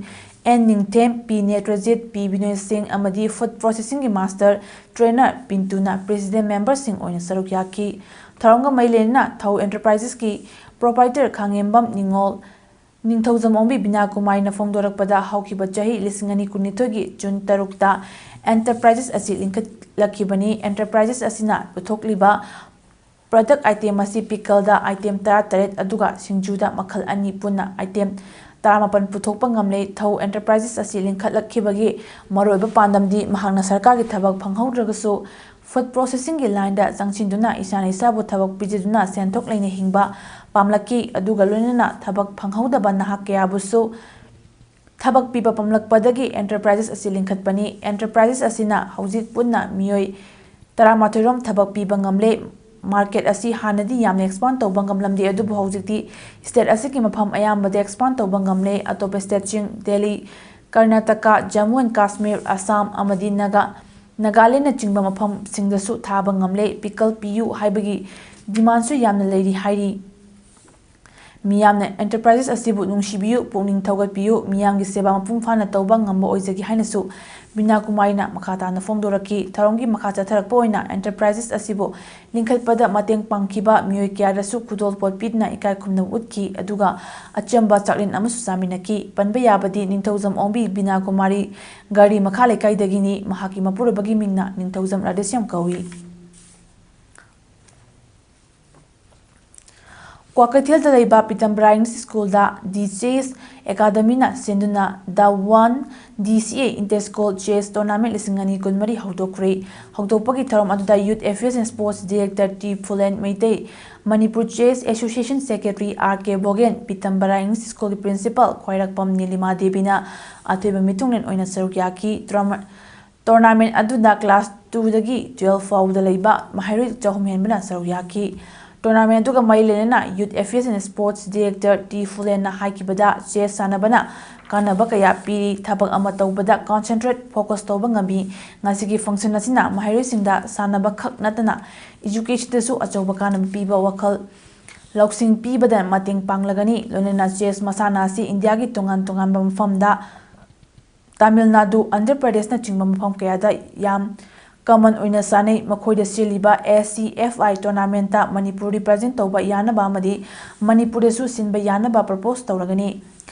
ꯑꯦꯟ ꯅꯤꯡꯊꯦꯝ, ꯄꯤ ꯅꯦꯇ꯭ꯔꯖꯤꯠ, ꯄꯤ ꯕꯤꯅꯣꯏ ꯁꯤꯡ ꯑꯃꯗꯤ ꯐꯨꯗ ꯄ꯭ꯔꯣꯁꯦꯁꯤꯡꯒꯤ ꯃꯥꯁꯇꯔ ꯇ꯭ꯔꯦꯅꯔ ꯄꯤꯟꯇꯨꯅ ꯄ꯭ꯔꯦꯁꯤꯗꯦꯟ ꯃꯦꯝꯕꯔꯁꯤꯡ ꯑꯣꯏꯅ ꯁꯔꯨꯛ ꯌꯥꯈꯤ꯫ ꯊꯧꯔꯝꯒ ꯃꯔꯤ ꯂꯩꯅꯅ ꯊꯧ ꯑꯦꯟꯇꯔꯄ꯭ꯔꯥꯏꯖꯦꯁꯀꯤ ꯄ꯭ꯔꯣꯄꯥꯏꯇꯔ ꯈꯥꯉꯦꯝꯕꯝ ꯅꯤꯉꯣꯜ ꯅꯤꯡꯊꯧꯖꯝ ꯑꯣꯡꯕꯤ ꯕꯤꯅꯥ ꯀꯨꯃꯥꯔꯤꯅ ꯐꯣꯡꯗꯣꯔꯛꯄꯗ, ꯍꯧꯈꯤꯕ ꯆꯍꯤ ꯂꯤꯁꯤꯡ ꯑꯅꯤ ꯀꯨꯟꯅꯤꯊꯣꯏꯒꯤ ꯖꯨꯟ ꯇꯔꯨꯛꯇ ꯑꯦꯟꯇꯔꯄ꯭ꯔꯥꯏꯖꯦꯁ ꯑꯁꯤ ꯂꯤꯡꯈꯠꯂꯛꯈꯤꯕꯅꯤ꯫ ꯑꯦꯟꯇꯔꯄ꯭ꯔꯥꯏꯖꯦꯁ ꯑꯁꯤꯅ ꯄꯨꯊꯣꯛꯂꯤꯕ ꯄ꯭ꯔꯗꯛ ꯑꯥꯏꯇꯦꯝ ꯑꯁꯤ ꯄꯤꯀꯜꯗ ꯑꯥꯏꯇꯦꯝ ꯇꯔꯥꯇꯔꯦꯠ ꯑꯗꯨꯒ ꯁꯤꯡꯖꯨꯗ ꯃꯈꯜ ꯑꯅꯤ ꯄꯨꯟꯅ ꯑꯥꯏꯇꯦꯝ ꯇꯔꯥꯃꯥꯄꯟ ꯄꯨꯊꯣꯛꯄ ꯉꯝꯂꯦ꯫ ꯊꯧ ꯑꯦꯟꯇꯔꯄ꯭ꯔꯥꯏꯖꯦꯁ ꯑꯁꯤ ꯂꯤꯡꯈꯠꯂꯛꯈꯤꯕꯒꯤ ꯃꯔꯨꯑꯣꯏꯕ ꯄꯥꯟꯗꯝꯗꯤ ꯃꯍꯥꯛꯅ ꯁꯔꯀꯥꯔꯒꯤ ꯊꯕꯛ ꯐꯪꯍꯧꯗ꯭ꯔꯒꯁꯨ ꯐꯨꯗ ꯄ꯭ꯔꯣꯁꯦꯁꯤꯡꯒꯤ ꯂꯥꯏꯟꯗ ꯆꯪꯁꯤꯟꯗꯨꯅ ꯏꯁꯥꯅ ꯏꯁꯥꯕꯨ ꯊꯕꯛ ꯄꯤꯖꯗꯨꯅ ꯁꯦꯟꯊꯣꯛ ꯂꯩꯅ ꯍꯤꯡꯕ ꯄꯥꯝꯂꯛꯈꯤ꯫ ꯑꯗꯨꯒ ꯂꯣꯏꯅꯅ ꯊꯕꯛ ꯐꯪꯍꯧꯗꯕ ꯅꯍꯥ ꯀꯌꯥꯕꯨꯁꯨ ꯊꯕꯛ ꯄꯤꯕ ꯄꯥꯝꯂꯛꯄꯗꯒꯤ ꯑꯦꯟꯇꯔꯄ꯭ꯔꯥꯏꯖꯦꯁ ꯑꯁꯤ ꯂꯤꯡꯈꯠꯄꯅꯤ꯫ ꯑꯦꯟꯇꯔꯄ꯭ꯔꯥꯏꯖꯦꯁ ꯑꯁꯤꯅ ꯍꯧꯖꯤꯛ ꯄꯨꯟꯅ ꯃꯤꯑꯣꯏ ꯇꯔꯥꯃꯥꯊꯣꯏ ꯔꯣꯝ ꯊꯕꯛ ꯄꯤꯕ ꯉꯝꯂꯦ꯫ ꯃꯥꯔꯀꯦꯠ ꯑꯁꯤ ꯍꯥꯟꯅꯗꯤ ꯌꯥꯝꯅ ꯑꯦꯛꯁꯄꯥꯟ ꯇꯧꯕ ꯉꯝꯂꯝꯗꯦ, ꯑꯗꯨꯕꯨ ꯍꯧꯖꯤꯛꯇꯤ ꯁ꯭ꯇꯦꯠ ꯑꯁꯤꯒꯤ ꯃꯐꯝ ꯑꯌꯥꯝꯕꯗ ꯑꯦꯛꯁꯄꯥꯟ ꯇꯧꯕ ꯉꯝꯂꯦ꯫ ꯑꯇꯣꯞꯄ ꯁ꯭ꯇꯦꯠꯁꯤꯡ, ꯗꯦꯜꯂꯤ, ꯀꯔꯅꯥꯇꯀꯥ, ꯖꯝꯃꯨ ꯑꯦꯟ ꯀꯥꯁꯃꯤꯔ, ꯑꯁꯥꯝ ꯑꯃꯗꯤ ꯅꯥꯒꯥ ꯅꯥꯒꯥꯂꯦꯟꯅꯆꯤꯡꯕ ꯃꯐꯝꯁꯤꯡꯗꯁꯨ ꯊꯥꯕ ꯉꯝꯂꯦ꯫ ꯄꯤꯀꯜ ꯄꯤꯌꯨ ꯍꯥꯏꯕꯒꯤ ꯗꯤꯃꯥꯟꯁꯨ ꯌꯥꯝꯅ ꯂꯩꯔꯤ ꯍꯥꯏꯔꯤ꯫ ꯃꯤꯌꯥꯝꯅ ꯑꯦꯟꯇꯔꯄ꯭ꯔꯥꯏꯖꯦꯁ ꯑꯁꯤꯕꯨ ꯅꯨꯡꯁꯤꯕꯤꯌꯨ, ꯄꯨꯛꯅꯤꯡ ꯊꯧꯒꯠꯄꯤꯌꯨ, ꯃꯤꯌꯥꯝꯒꯤ ꯁꯦꯕꯥ ꯃꯄꯨꯡ ꯐꯥꯅ ꯇꯧꯕ ꯉꯝꯕ ꯑꯣꯏꯖꯒꯦ ꯍꯥꯏꯅꯁꯨ ꯕꯤꯅꯥ ꯀꯨꯃꯥꯔꯤꯅ ꯃꯈꯥ ꯇꯥꯅ ꯐꯣꯡꯗꯣꯔꯛꯈꯤ꯫ ꯊꯧꯔꯝꯒꯤ ꯃꯈꯥ ꯆꯠꯊꯔꯛꯄ ꯑꯣꯏꯅ ꯑꯦꯟꯇꯔꯄ꯭ꯔꯥꯏꯖꯦꯁ ꯑꯁꯤꯕꯨ ꯂꯤꯡꯈꯠꯄꯗ ꯃꯇꯦꯡ ꯄꯥꯡꯈꯤꯕ ꯃꯤꯑꯣꯏ ꯀꯌꯥꯗꯁꯨ ꯈꯨꯗꯣꯜꯄꯣꯠ ꯄꯤꯗꯨꯅ ꯏꯀꯥꯏ ꯈꯨꯝꯅꯕ ꯎꯠꯈꯤ, ꯑꯗꯨꯒ ꯑꯆꯝꯕ ꯆꯥꯛꯂꯦꯟ ꯑꯃꯁꯨ ꯆꯥꯃꯤꯟꯅꯈꯤ꯫ ꯄꯟꯕ ꯌꯥꯕꯗꯤ ꯅꯤꯡꯊꯧꯖꯝ ꯑꯣꯡꯕꯤ ꯕꯤꯅꯥ ꯀꯨꯃꯥꯔꯤ ꯒꯥꯔꯤ ꯃꯈꯥ ꯂꯩꯀꯥꯏꯗꯒꯤꯅꯤ꯫ ꯃꯍꯥꯛꯀꯤ ꯃꯄꯨꯔꯣꯏꯕꯒꯤ ꯃꯤꯡꯅ ꯅꯤꯡꯊꯧꯖꯝ ꯔꯥꯙꯦꯁ꯭ꯌꯥꯝ ꯀꯧꯏ꯫ ꯀ꯭ꯋꯥꯀꯩꯊꯦꯜꯗ ꯂꯩꯕ ꯄꯤꯇꯝꯕꯔꯥ ꯏꯪꯂꯤꯁ ꯁ꯭ꯀꯨꯜꯗ ꯗꯤ ꯆꯦꯁ ꯑꯦꯀꯥꯗꯃꯤꯅ ꯁꯤꯟꯗꯨꯅ The One D C A Inter School Chess Tournament ꯂꯤꯁꯤꯡ ꯑꯅꯤ ꯀꯨꯟꯃꯔꯤ ꯍꯧꯗꯣꯛꯈ꯭ꯔꯦ꯫ ꯍꯧꯗꯣꯛꯄꯒꯤ ꯊꯧꯔꯝ ꯑꯗꯨꯗ Youth Affairs and Sports Director T Phulen Meitei, Manipur chess association secretary R K Bogen, Pitambara English ꯁ꯭ꯀꯨꯜꯒꯤ ꯄ꯭ꯔꯤꯟꯁꯤꯄꯥꯜ ꯈ꯭ꯋꯥꯏꯔꯥꯛꯄꯝ ꯅꯤꯂꯤꯃꯥ ꯗꯦꯕꯤꯅ ꯑꯊꯣꯏꯕ ꯃꯤꯊꯨꯡꯂꯦꯟ ꯑꯣꯏꯅ ꯁꯔꯨꯛ ꯌꯥꯈꯤ꯫ ꯇꯣꯔꯃꯥ-, ꯇꯣꯔꯅꯥꯃꯦꯟ ꯑꯗꯨꯗ ꯀ꯭ꯂꯥꯁ ꯇꯨꯗꯒꯤ ꯇꯨꯌꯦꯜꯐ ꯐꯥꯎꯕꯗ ꯂꯩꯕ ꯃꯍꯩꯔꯣꯏ ꯆꯍꯨꯝ ꯍꯦꯟꯕꯅ ꯁꯔꯨꯛ ꯌꯥꯈꯤ꯫ ꯇꯣꯔꯅꯥꯃꯦꯟ ꯑꯗꯨꯒ ꯃꯔꯤ ꯂꯩꯅꯅ Youth Affairs and Sports Director T ꯐꯨꯂꯦꯟꯅ ꯍꯥꯏꯈꯤꯕꯗ, ꯆꯦꯁ ꯁꯥꯟꯅꯕꯅ ꯀꯥꯟꯅꯕ ꯀꯌꯥ ꯄꯤꯔꯤ, ꯊꯕꯛ ꯑꯃ ꯇꯧꯕꯗ concentrate, focus ꯇꯧꯕ ꯉꯝꯃꯤ꯫ ꯉꯁꯤꯒꯤ function ꯑꯁꯤꯅ ꯃꯍꯩꯔꯣꯏꯁꯤꯡꯗ ꯁꯥꯟꯅꯕ ꯈꯛ ꯅꯠꯇꯅ educationꯗꯁꯨ ꯑꯆꯧꯕ ꯀꯥꯟꯅꯕ ꯄꯤꯕ ꯋꯥꯈꯜ ꯂꯧꯁꯤꯡ ꯄꯤꯕꯗ ꯃꯇꯦꯡ ꯄꯥꯡꯂꯒꯅꯤ꯫ ꯂꯣꯏꯅꯅ ꯆꯦꯁ ꯃꯁꯥꯟꯅ ꯑꯁꯤ ꯏꯟꯗꯤꯌꯥꯒꯤ ꯇꯣꯉꯥꯟ ꯇꯣꯉꯥꯟꯕ ꯃꯐꯝꯗ, ꯇꯥꯃꯤꯜ ꯅꯥꯗꯨ, ꯑꯟꯙ꯭ꯔ ꯄ꯭ꯔꯗꯦꯁꯅꯆꯤꯡꯕ ꯃꯐꯝ ꯀꯌꯥꯗ ꯌꯥꯝ common ꯑꯣꯏꯅ ꯁꯥꯟꯅꯩ꯫ ꯃꯈꯣꯏꯗ ꯁꯤꯜꯂꯤꯕ A C F I tournamentꯇ Manipur represent ꯇꯧꯕ ꯌꯥꯅꯕ ꯑꯃꯗꯤ ꯃꯅꯤꯄꯨꯔꯗꯁꯨ ꯁꯤꯟꯕ ꯌꯥꯅꯕ propose ꯇꯧꯔꯒꯅꯤ꯫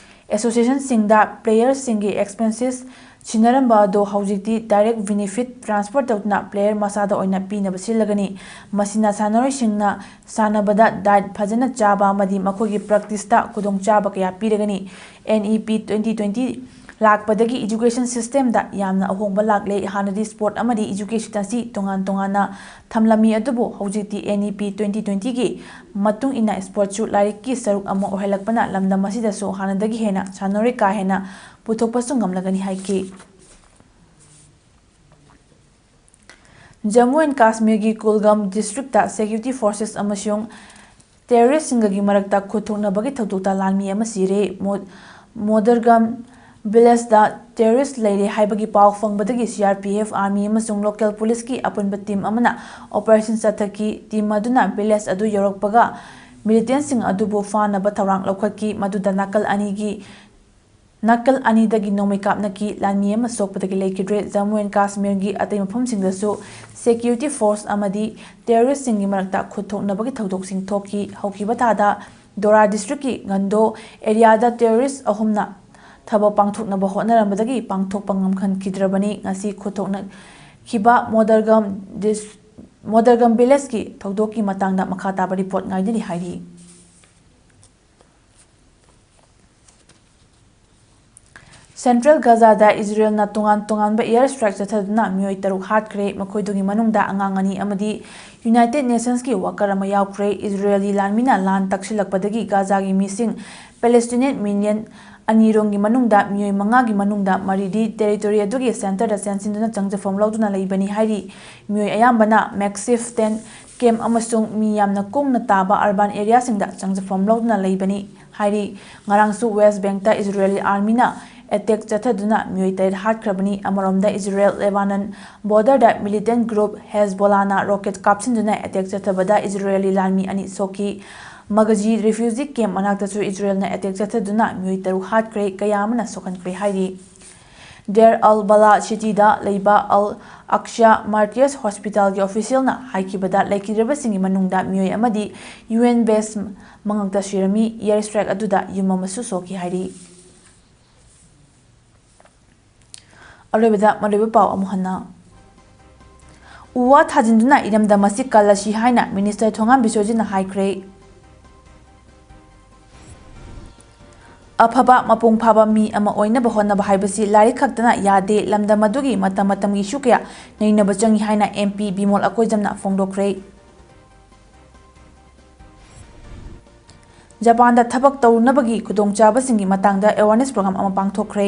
Associationꯁꯤꯡꯗ playerꯁꯤꯡꯒꯤ expenses ꯁꯤꯟꯅꯔꯝꯕ ꯑꯗꯨ ꯍꯧꯖꯤꯛꯇꯤ direct benefit transfer ꯇꯧꯗꯨꯅ player ꯃꯁꯥꯗ ꯑꯣꯏꯅ ꯄꯤꯅꯕ ꯁꯤꯜꯂꯒꯅꯤ꯫ ꯃꯁꯤꯅ ꯁꯥꯟꯅꯔꯣꯏꯁꯤꯡꯅ ꯁꯥꯟꯅꯕꯗ diet ꯐꯖꯅ ꯆꯥꯕ ꯑꯃꯗꯤ ꯃꯈꯣꯏꯒꯤ practiceꯇ ꯈꯨꯗꯣꯡꯆꯥꯕ ꯀꯌꯥ ꯄꯤꯔꯒꯅꯤ꯫ N E P twenty twenty ꯂꯥꯛꯄꯗꯒꯤ education systemꯗ ꯌꯥꯝꯅ ꯑꯍꯣꯡꯕ ꯂꯥꯛꯂꯦ꯫ ꯍꯥꯟꯅꯗꯤ sport ꯑꯃꯗꯤ education ꯑꯁꯤ ꯇꯣꯉꯥꯟ ꯇꯣꯉꯥꯟꯅ ꯊꯝꯂꯝꯃꯤ, ꯑꯗꯨꯕꯨ ꯍꯧꯖꯤꯛꯇꯤ N E P twenty twentyꯒꯤ ꯃꯇꯨꯡ ꯏꯟꯅ sportꯁꯨ ꯂꯥꯏꯔꯤꯛꯀꯤ ꯁꯔꯨꯛ ꯑꯃ ꯑꯣꯏꯍꯜꯂꯛꯄꯅ ꯂꯝꯗꯝ ꯑꯁꯤꯗꯁꯨ ꯍꯥꯟꯅꯗꯒꯤ ꯍꯦꯟꯅ ꯁꯥꯟꯅꯔꯣꯏ ꯀꯥ ꯍꯦꯟꯅ ꯄꯨꯊꯣꯛꯄꯁꯨ ꯉꯝꯂꯒꯅꯤ ꯍꯥꯏꯈꯤ꯫ ꯖꯝꯃꯨ ꯑꯦꯟ ꯀꯥꯁꯃꯤꯔꯒꯤ ꯀꯨꯜꯒꯝ districtꯇ security forces ꯑꯃꯁꯨꯡ terroristꯁꯤꯡꯒꯒꯤ ꯃꯔꯛꯇ ꯈꯨꯠ ꯊꯣꯛꯅꯕꯒꯤ ꯊꯧꯗꯣꯛꯇ ꯂꯥꯟꯃꯤ ꯑꯃ ꯁꯤꯔꯦ꯫ ꯃꯣ-, ꯃꯣꯗꯔꯒꯝ ꯚꯤꯂꯦꯖꯇ ꯇꯦꯔꯣꯔꯤꯁ ꯂꯩꯔꯦ ꯍꯥꯏꯕꯒꯤ ꯄꯥꯎ ꯐꯪꯕꯗꯒꯤ C R P F, army ꯑꯃꯁꯨꯡ ꯂꯣꯀꯦꯜ ꯄꯨꯂꯤꯁꯀꯤ ꯑꯄꯨꯟꯕ ꯇꯤꯝ ꯑꯃꯅ ꯑꯣꯄꯔꯦꯁꯟ ꯆꯠꯊꯈꯤ꯫ ꯇꯤꯝ ꯑꯗꯨꯅ ꯚꯤꯂꯦꯖ ꯑꯗꯨ ꯌꯧꯔꯛꯄꯒ ꯃꯤꯂꯤꯇꯦꯟꯁꯤꯡ ꯑꯗꯨꯕꯨ ꯐꯥꯅꯕ ꯊꯧꯔꯥꯡ ꯂꯧꯈꯠꯈꯤ꯫ ꯃꯗꯨꯗ ꯅꯥꯀꯜ ꯑꯅꯤꯒꯤ, ꯅꯥꯀꯜ ꯑꯅꯤꯗꯒꯤ ꯅꯣꯡꯃꯩ ꯀꯥꯞꯅꯈꯤ꯫ ꯂꯥꯟꯃꯤ ꯑꯃ ꯁꯣꯛꯄꯗꯒꯤ ꯂꯩꯈꯤꯗ꯭ꯔꯦ꯫ ꯖꯝꯃꯨ ꯑꯦꯟ ꯀꯥꯁꯃꯤꯔꯒꯤ ꯑꯇꯩ ꯃꯐꯝꯁꯤꯡꯗꯁꯨ ꯁꯦꯀ꯭ꯌꯨꯔꯤꯇꯤ ꯐꯣꯔꯁ ꯑꯃꯗꯤ ꯇꯦꯔꯣꯔꯤꯁꯁꯤꯡꯒꯤ ꯃꯔꯛꯇ ꯈꯨꯠ ꯊꯣꯛꯅꯕꯒꯤ ꯊꯧꯗꯣꯛꯁꯤꯡ ꯊꯣꯛꯈꯤ꯫ ꯍꯧꯈꯤꯕ ꯊꯥꯗ ꯗꯣꯔꯥ ꯗꯤꯁꯇ꯭ꯔꯤꯛꯀꯤ ꯒꯟꯗꯣ ꯑꯦꯔꯤꯌꯥꯗ ꯇꯦꯔꯣꯔꯤꯁ ꯑꯍꯨꯝꯅ ꯊꯕꯛ ꯄꯥꯡꯊꯣꯛꯅꯕ ꯍꯣꯠꯅꯔꯝꯕꯗꯒꯤ ꯄꯥꯡꯊꯣꯛꯄ ꯉꯝꯍꯟꯈꯤꯗ꯭ꯔꯕꯅꯤ꯫ ꯉꯁꯤ ꯈꯨꯠꯊꯣꯛꯅꯈꯤꯕ ꯃꯣꯗꯔꯒꯝ ꯗꯤꯁ-, ꯃꯣꯗꯔꯒꯝ ꯚꯤꯂꯦꯖꯀꯤ ꯊꯧꯗꯣꯛꯀꯤ ꯃꯇꯥꯡꯗ ꯃꯈꯥ ꯇꯥꯕ ꯔꯤꯄꯣꯔꯠ ꯉꯥꯏꯅꯔꯤ ꯍꯥꯏꯔꯤ꯫ ꯁꯦꯟꯇ꯭ꯔꯦꯜ ꯒꯖꯥꯗ ꯏꯖꯔꯦꯜꯅ ꯇꯣꯉꯥꯟ ꯇꯣꯉꯥꯟꯕ ꯑꯦꯌꯔ ꯁ꯭ꯇ꯭ꯔꯥꯏꯛ ꯆꯠꯊꯗꯨꯅ ꯃꯤꯑꯣꯏ ꯇꯔꯨꯛ ꯍꯥꯠꯈ꯭ꯔꯦ꯫ ꯃꯈꯣꯏꯗꯨꯒꯤ ꯃꯅꯨꯡꯗ ꯑꯉꯥꯡ ꯑꯅꯤ ꯑꯃꯗꯤ ꯌꯨꯅꯥꯏꯇꯦꯗ ꯅꯦꯁꯟꯁꯀꯤ ꯋꯥꯀꯔ ꯑꯃ ꯌꯥꯎꯈ꯭ꯔꯦ꯫ ꯏꯖꯔꯦꯜꯒꯤ ꯂꯥꯟꯃꯤꯅ ꯂꯥꯟ ꯇꯛꯁꯤꯜꯂꯛꯄꯗꯒꯤ ꯒꯥꯖꯥꯒꯤ ꯃꯤꯁꯤꯡ ꯄꯦꯂꯦꯁꯇꯤꯅꯤꯌꯟ ꯃꯤꯂꯤꯌꯟ ꯑꯅꯤꯔꯣꯝꯒꯤ ꯃꯅꯨꯡꯗ ꯃꯤꯑꯣꯏ ꯃꯉꯥꯒꯤ ꯃꯅꯨꯡꯗ ꯃꯔꯤꯗꯤ ꯇꯦꯔꯤꯇꯣꯔꯤ ꯑꯗꯨꯒꯤ ꯁꯦꯟꯇꯔꯗ ꯆꯦꯟꯁꯤꯟꯗꯨꯅ ꯆꯪꯖꯐꯝ ꯂꯧꯗꯨꯅ ꯂꯩꯕꯅꯤ ꯍꯥꯏꯔꯤ꯫ ꯃꯤꯑꯣꯏ ꯑꯌꯥꯝꯕꯅ ꯃꯦꯛꯁꯤꯐ ꯇꯦꯟ ꯀꯦꯝꯞ ꯑꯃꯁꯨꯡ ꯃꯤ ꯌꯥꯝꯅ ꯀꯨꯡꯅ ꯇꯥꯕ ꯑꯔꯕꯥꯟ ꯑꯦꯔꯤꯌꯥꯁꯤꯡꯗ ꯆꯪꯖꯐꯝ ꯂꯧꯗꯨꯅ ꯂꯩꯕꯅꯤ ꯍꯥꯏꯔꯤ꯫ ꯉꯔꯥꯡꯁꯨ ꯋꯦꯁ ꯕꯦꯡꯛꯇ ꯏꯖꯔꯦꯂꯤ ꯑꯥꯔꯃꯤꯅ ꯑꯦꯇꯦꯛ ꯆꯠꯊꯗꯨꯅ ꯃꯤꯑꯣꯏ ꯇꯔꯦꯠ ꯍꯥꯠꯈ꯭ꯔꯕꯅꯤ꯫ ꯑꯃꯔꯣꯝꯗ ꯏꯖꯔꯦꯜ ꯂꯦꯕꯥꯅꯟ ꯕꯣꯔꯗꯔꯗ ꯃꯤꯂꯤꯇꯦꯟ ꯒ꯭ꯔꯨꯞ ꯍꯦꯖꯕꯣꯂꯥꯅ ꯔꯣꯀꯦꯠ ꯀꯥꯞꯁꯤꯟꯗꯨꯅ ꯑꯦꯇꯦꯛ ꯆꯠꯊꯕꯗ ꯏꯖꯔꯦꯂꯤ ꯂꯥꯟꯃꯤ ꯑꯅꯤ ꯁꯣꯛꯈꯤ꯫ ꯃꯒꯖꯤ ꯔꯤꯐ꯭ꯌꯨꯖꯤ ꯀꯦꯝꯞ ꯃꯅꯥꯛꯇꯁꯨ ꯏꯖꯔꯦꯜꯅ ꯑꯦꯇꯦꯛ ꯆꯠꯊꯗꯨꯅ ꯃꯤꯑꯣꯏ ꯇꯔꯨꯛ ꯍꯥꯠꯈ꯭ꯔꯦ, ꯀꯌꯥ ꯑꯃꯅ ꯁꯣꯛꯍꯟꯈ꯭ꯔꯦ ꯍꯥꯏꯔꯤ꯫ ꯗꯦꯔ ꯑꯜ ꯕꯂꯥ ꯁꯤꯇꯤꯗ ꯂꯩꯕ ꯑꯜ ꯑꯛꯁꯥ ꯃꯥꯔꯇꯤꯌꯔꯁ ꯍꯣꯁꯄꯤꯇꯥꯜꯒꯤ ꯑꯣꯐꯤꯁꯤꯌꯦꯜꯅ ꯍꯥꯏꯈꯤꯕꯗ ꯂꯩꯈꯤꯗ꯭ꯔꯕꯁꯤꯡꯒꯤ ꯃꯅꯨꯡꯗ ꯃꯤꯑꯣꯏ ꯑꯃꯗꯤ ꯌꯨ ꯑꯦꯟ ꯕꯦꯁ ꯃꯉꯛꯇ ꯁꯤꯔꯝꯃꯤ꯫ ꯑꯦꯌꯔ ꯁ꯭ꯇ꯭ꯔꯥꯏꯛ ꯑꯗꯨꯗ ꯌꯨꯝ ꯑꯃꯁꯨ ꯁꯣꯛꯈꯤ ꯍꯥꯏꯔꯤ꯫ ꯑꯔꯣꯏꯕꯗ ꯃꯔꯨꯑꯣꯏꯕ ꯄꯥꯎ ꯑꯃꯨꯛ ꯍꯟꯅ꯫ ꯎ ꯋꯥ ꯊꯥꯖꯤꯟꯗꯨꯅ ꯏꯔꯝꯗꯝ ꯑꯁꯤ ꯀꯜꯂꯁꯤ ꯍꯥꯏꯅ ꯃꯤꯅꯤꯁꯇꯔ ꯊꯣꯉꯥꯝ ꯕꯤꯁꯣꯖꯤꯠꯅ ꯍꯥꯏꯈ꯭ꯔꯦ꯫ ꯑꯐꯕ ꯃꯄꯨꯡ ꯐꯥꯕ ꯃꯤ ꯑꯃ ꯑꯣꯏꯅꯕ ꯍꯣꯠꯅꯕ ꯍꯥꯏꯕꯁꯤ ꯂꯥꯏꯔꯤꯛ ꯈꯛꯇꯅ ꯌꯥꯗꯦ, ꯂꯝꯗꯝ ꯑꯗꯨꯒꯤ ꯃꯇꯝ ꯃꯇꯝꯒꯤ ꯏꯁꯨ ꯀꯌꯥ ꯅꯩꯅꯕ ꯆꯪꯏ ꯍꯥꯏꯅ ꯑꯦꯝ ꯄꯤ ꯕꯤꯃꯣꯜ ꯑꯀꯣꯏꯖꯝꯅ ꯐꯣꯡꯗꯣꯛꯈ꯭ꯔꯦ꯫ ꯖꯄꯥꯟꯗ ꯊꯕꯛ ꯇꯧꯅꯕꯒꯤ ꯈꯨꯗꯣꯡꯆꯥꯕꯁꯤꯡꯒꯤ ꯃꯇꯥꯡꯗ ꯑꯦꯋꯥꯔꯅꯦꯁ ꯄ꯭ꯔꯣꯒ꯭ꯔꯥꯝ ꯑꯃ ꯄꯥꯡꯊꯣꯛꯈ꯭ꯔꯦ꯫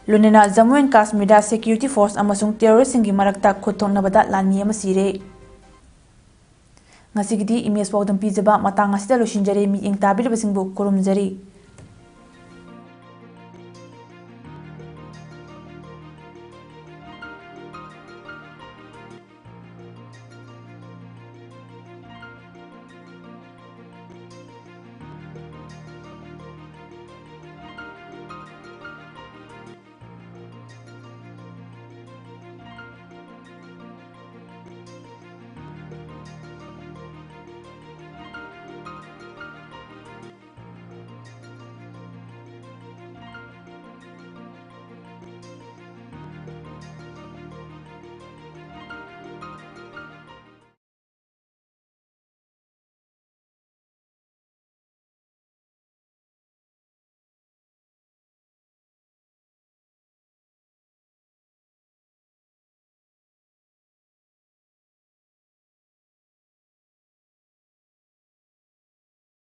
ꯂꯣꯏꯅꯅ ꯖꯝꯃꯨ ꯑꯦꯟ ꯀꯥꯁꯃꯤꯔꯗ ꯁꯦꯀ꯭ꯌꯨꯔꯤꯇꯤ ꯐꯣꯔꯁ ꯑꯃꯁꯨꯡ ꯇꯦꯔꯣꯔꯤꯁꯁꯤꯡꯒꯤ ꯃꯔꯛꯇ ꯈꯨꯠ ꯊꯣꯛꯅꯕꯗ ꯂꯥꯟꯃꯤ ꯑꯃ ꯁꯤꯔꯦ꯫ ꯉꯁꯤꯒꯤꯗꯤ ꯏꯃꯦꯖ ꯄꯥꯎꯗꯝ ꯄꯤꯖꯕ ꯃꯇꯥꯡ ꯑꯁꯤꯗ ꯂꯣꯏꯁꯤꯟꯖꯔꯦ꯫ ꯃꯤꯠꯌꯦꯡ ꯇꯥꯕꯤꯔꯤꯕꯁꯤꯡꯕꯨ ꯈꯨꯔꯨꯝꯖꯔꯤ꯫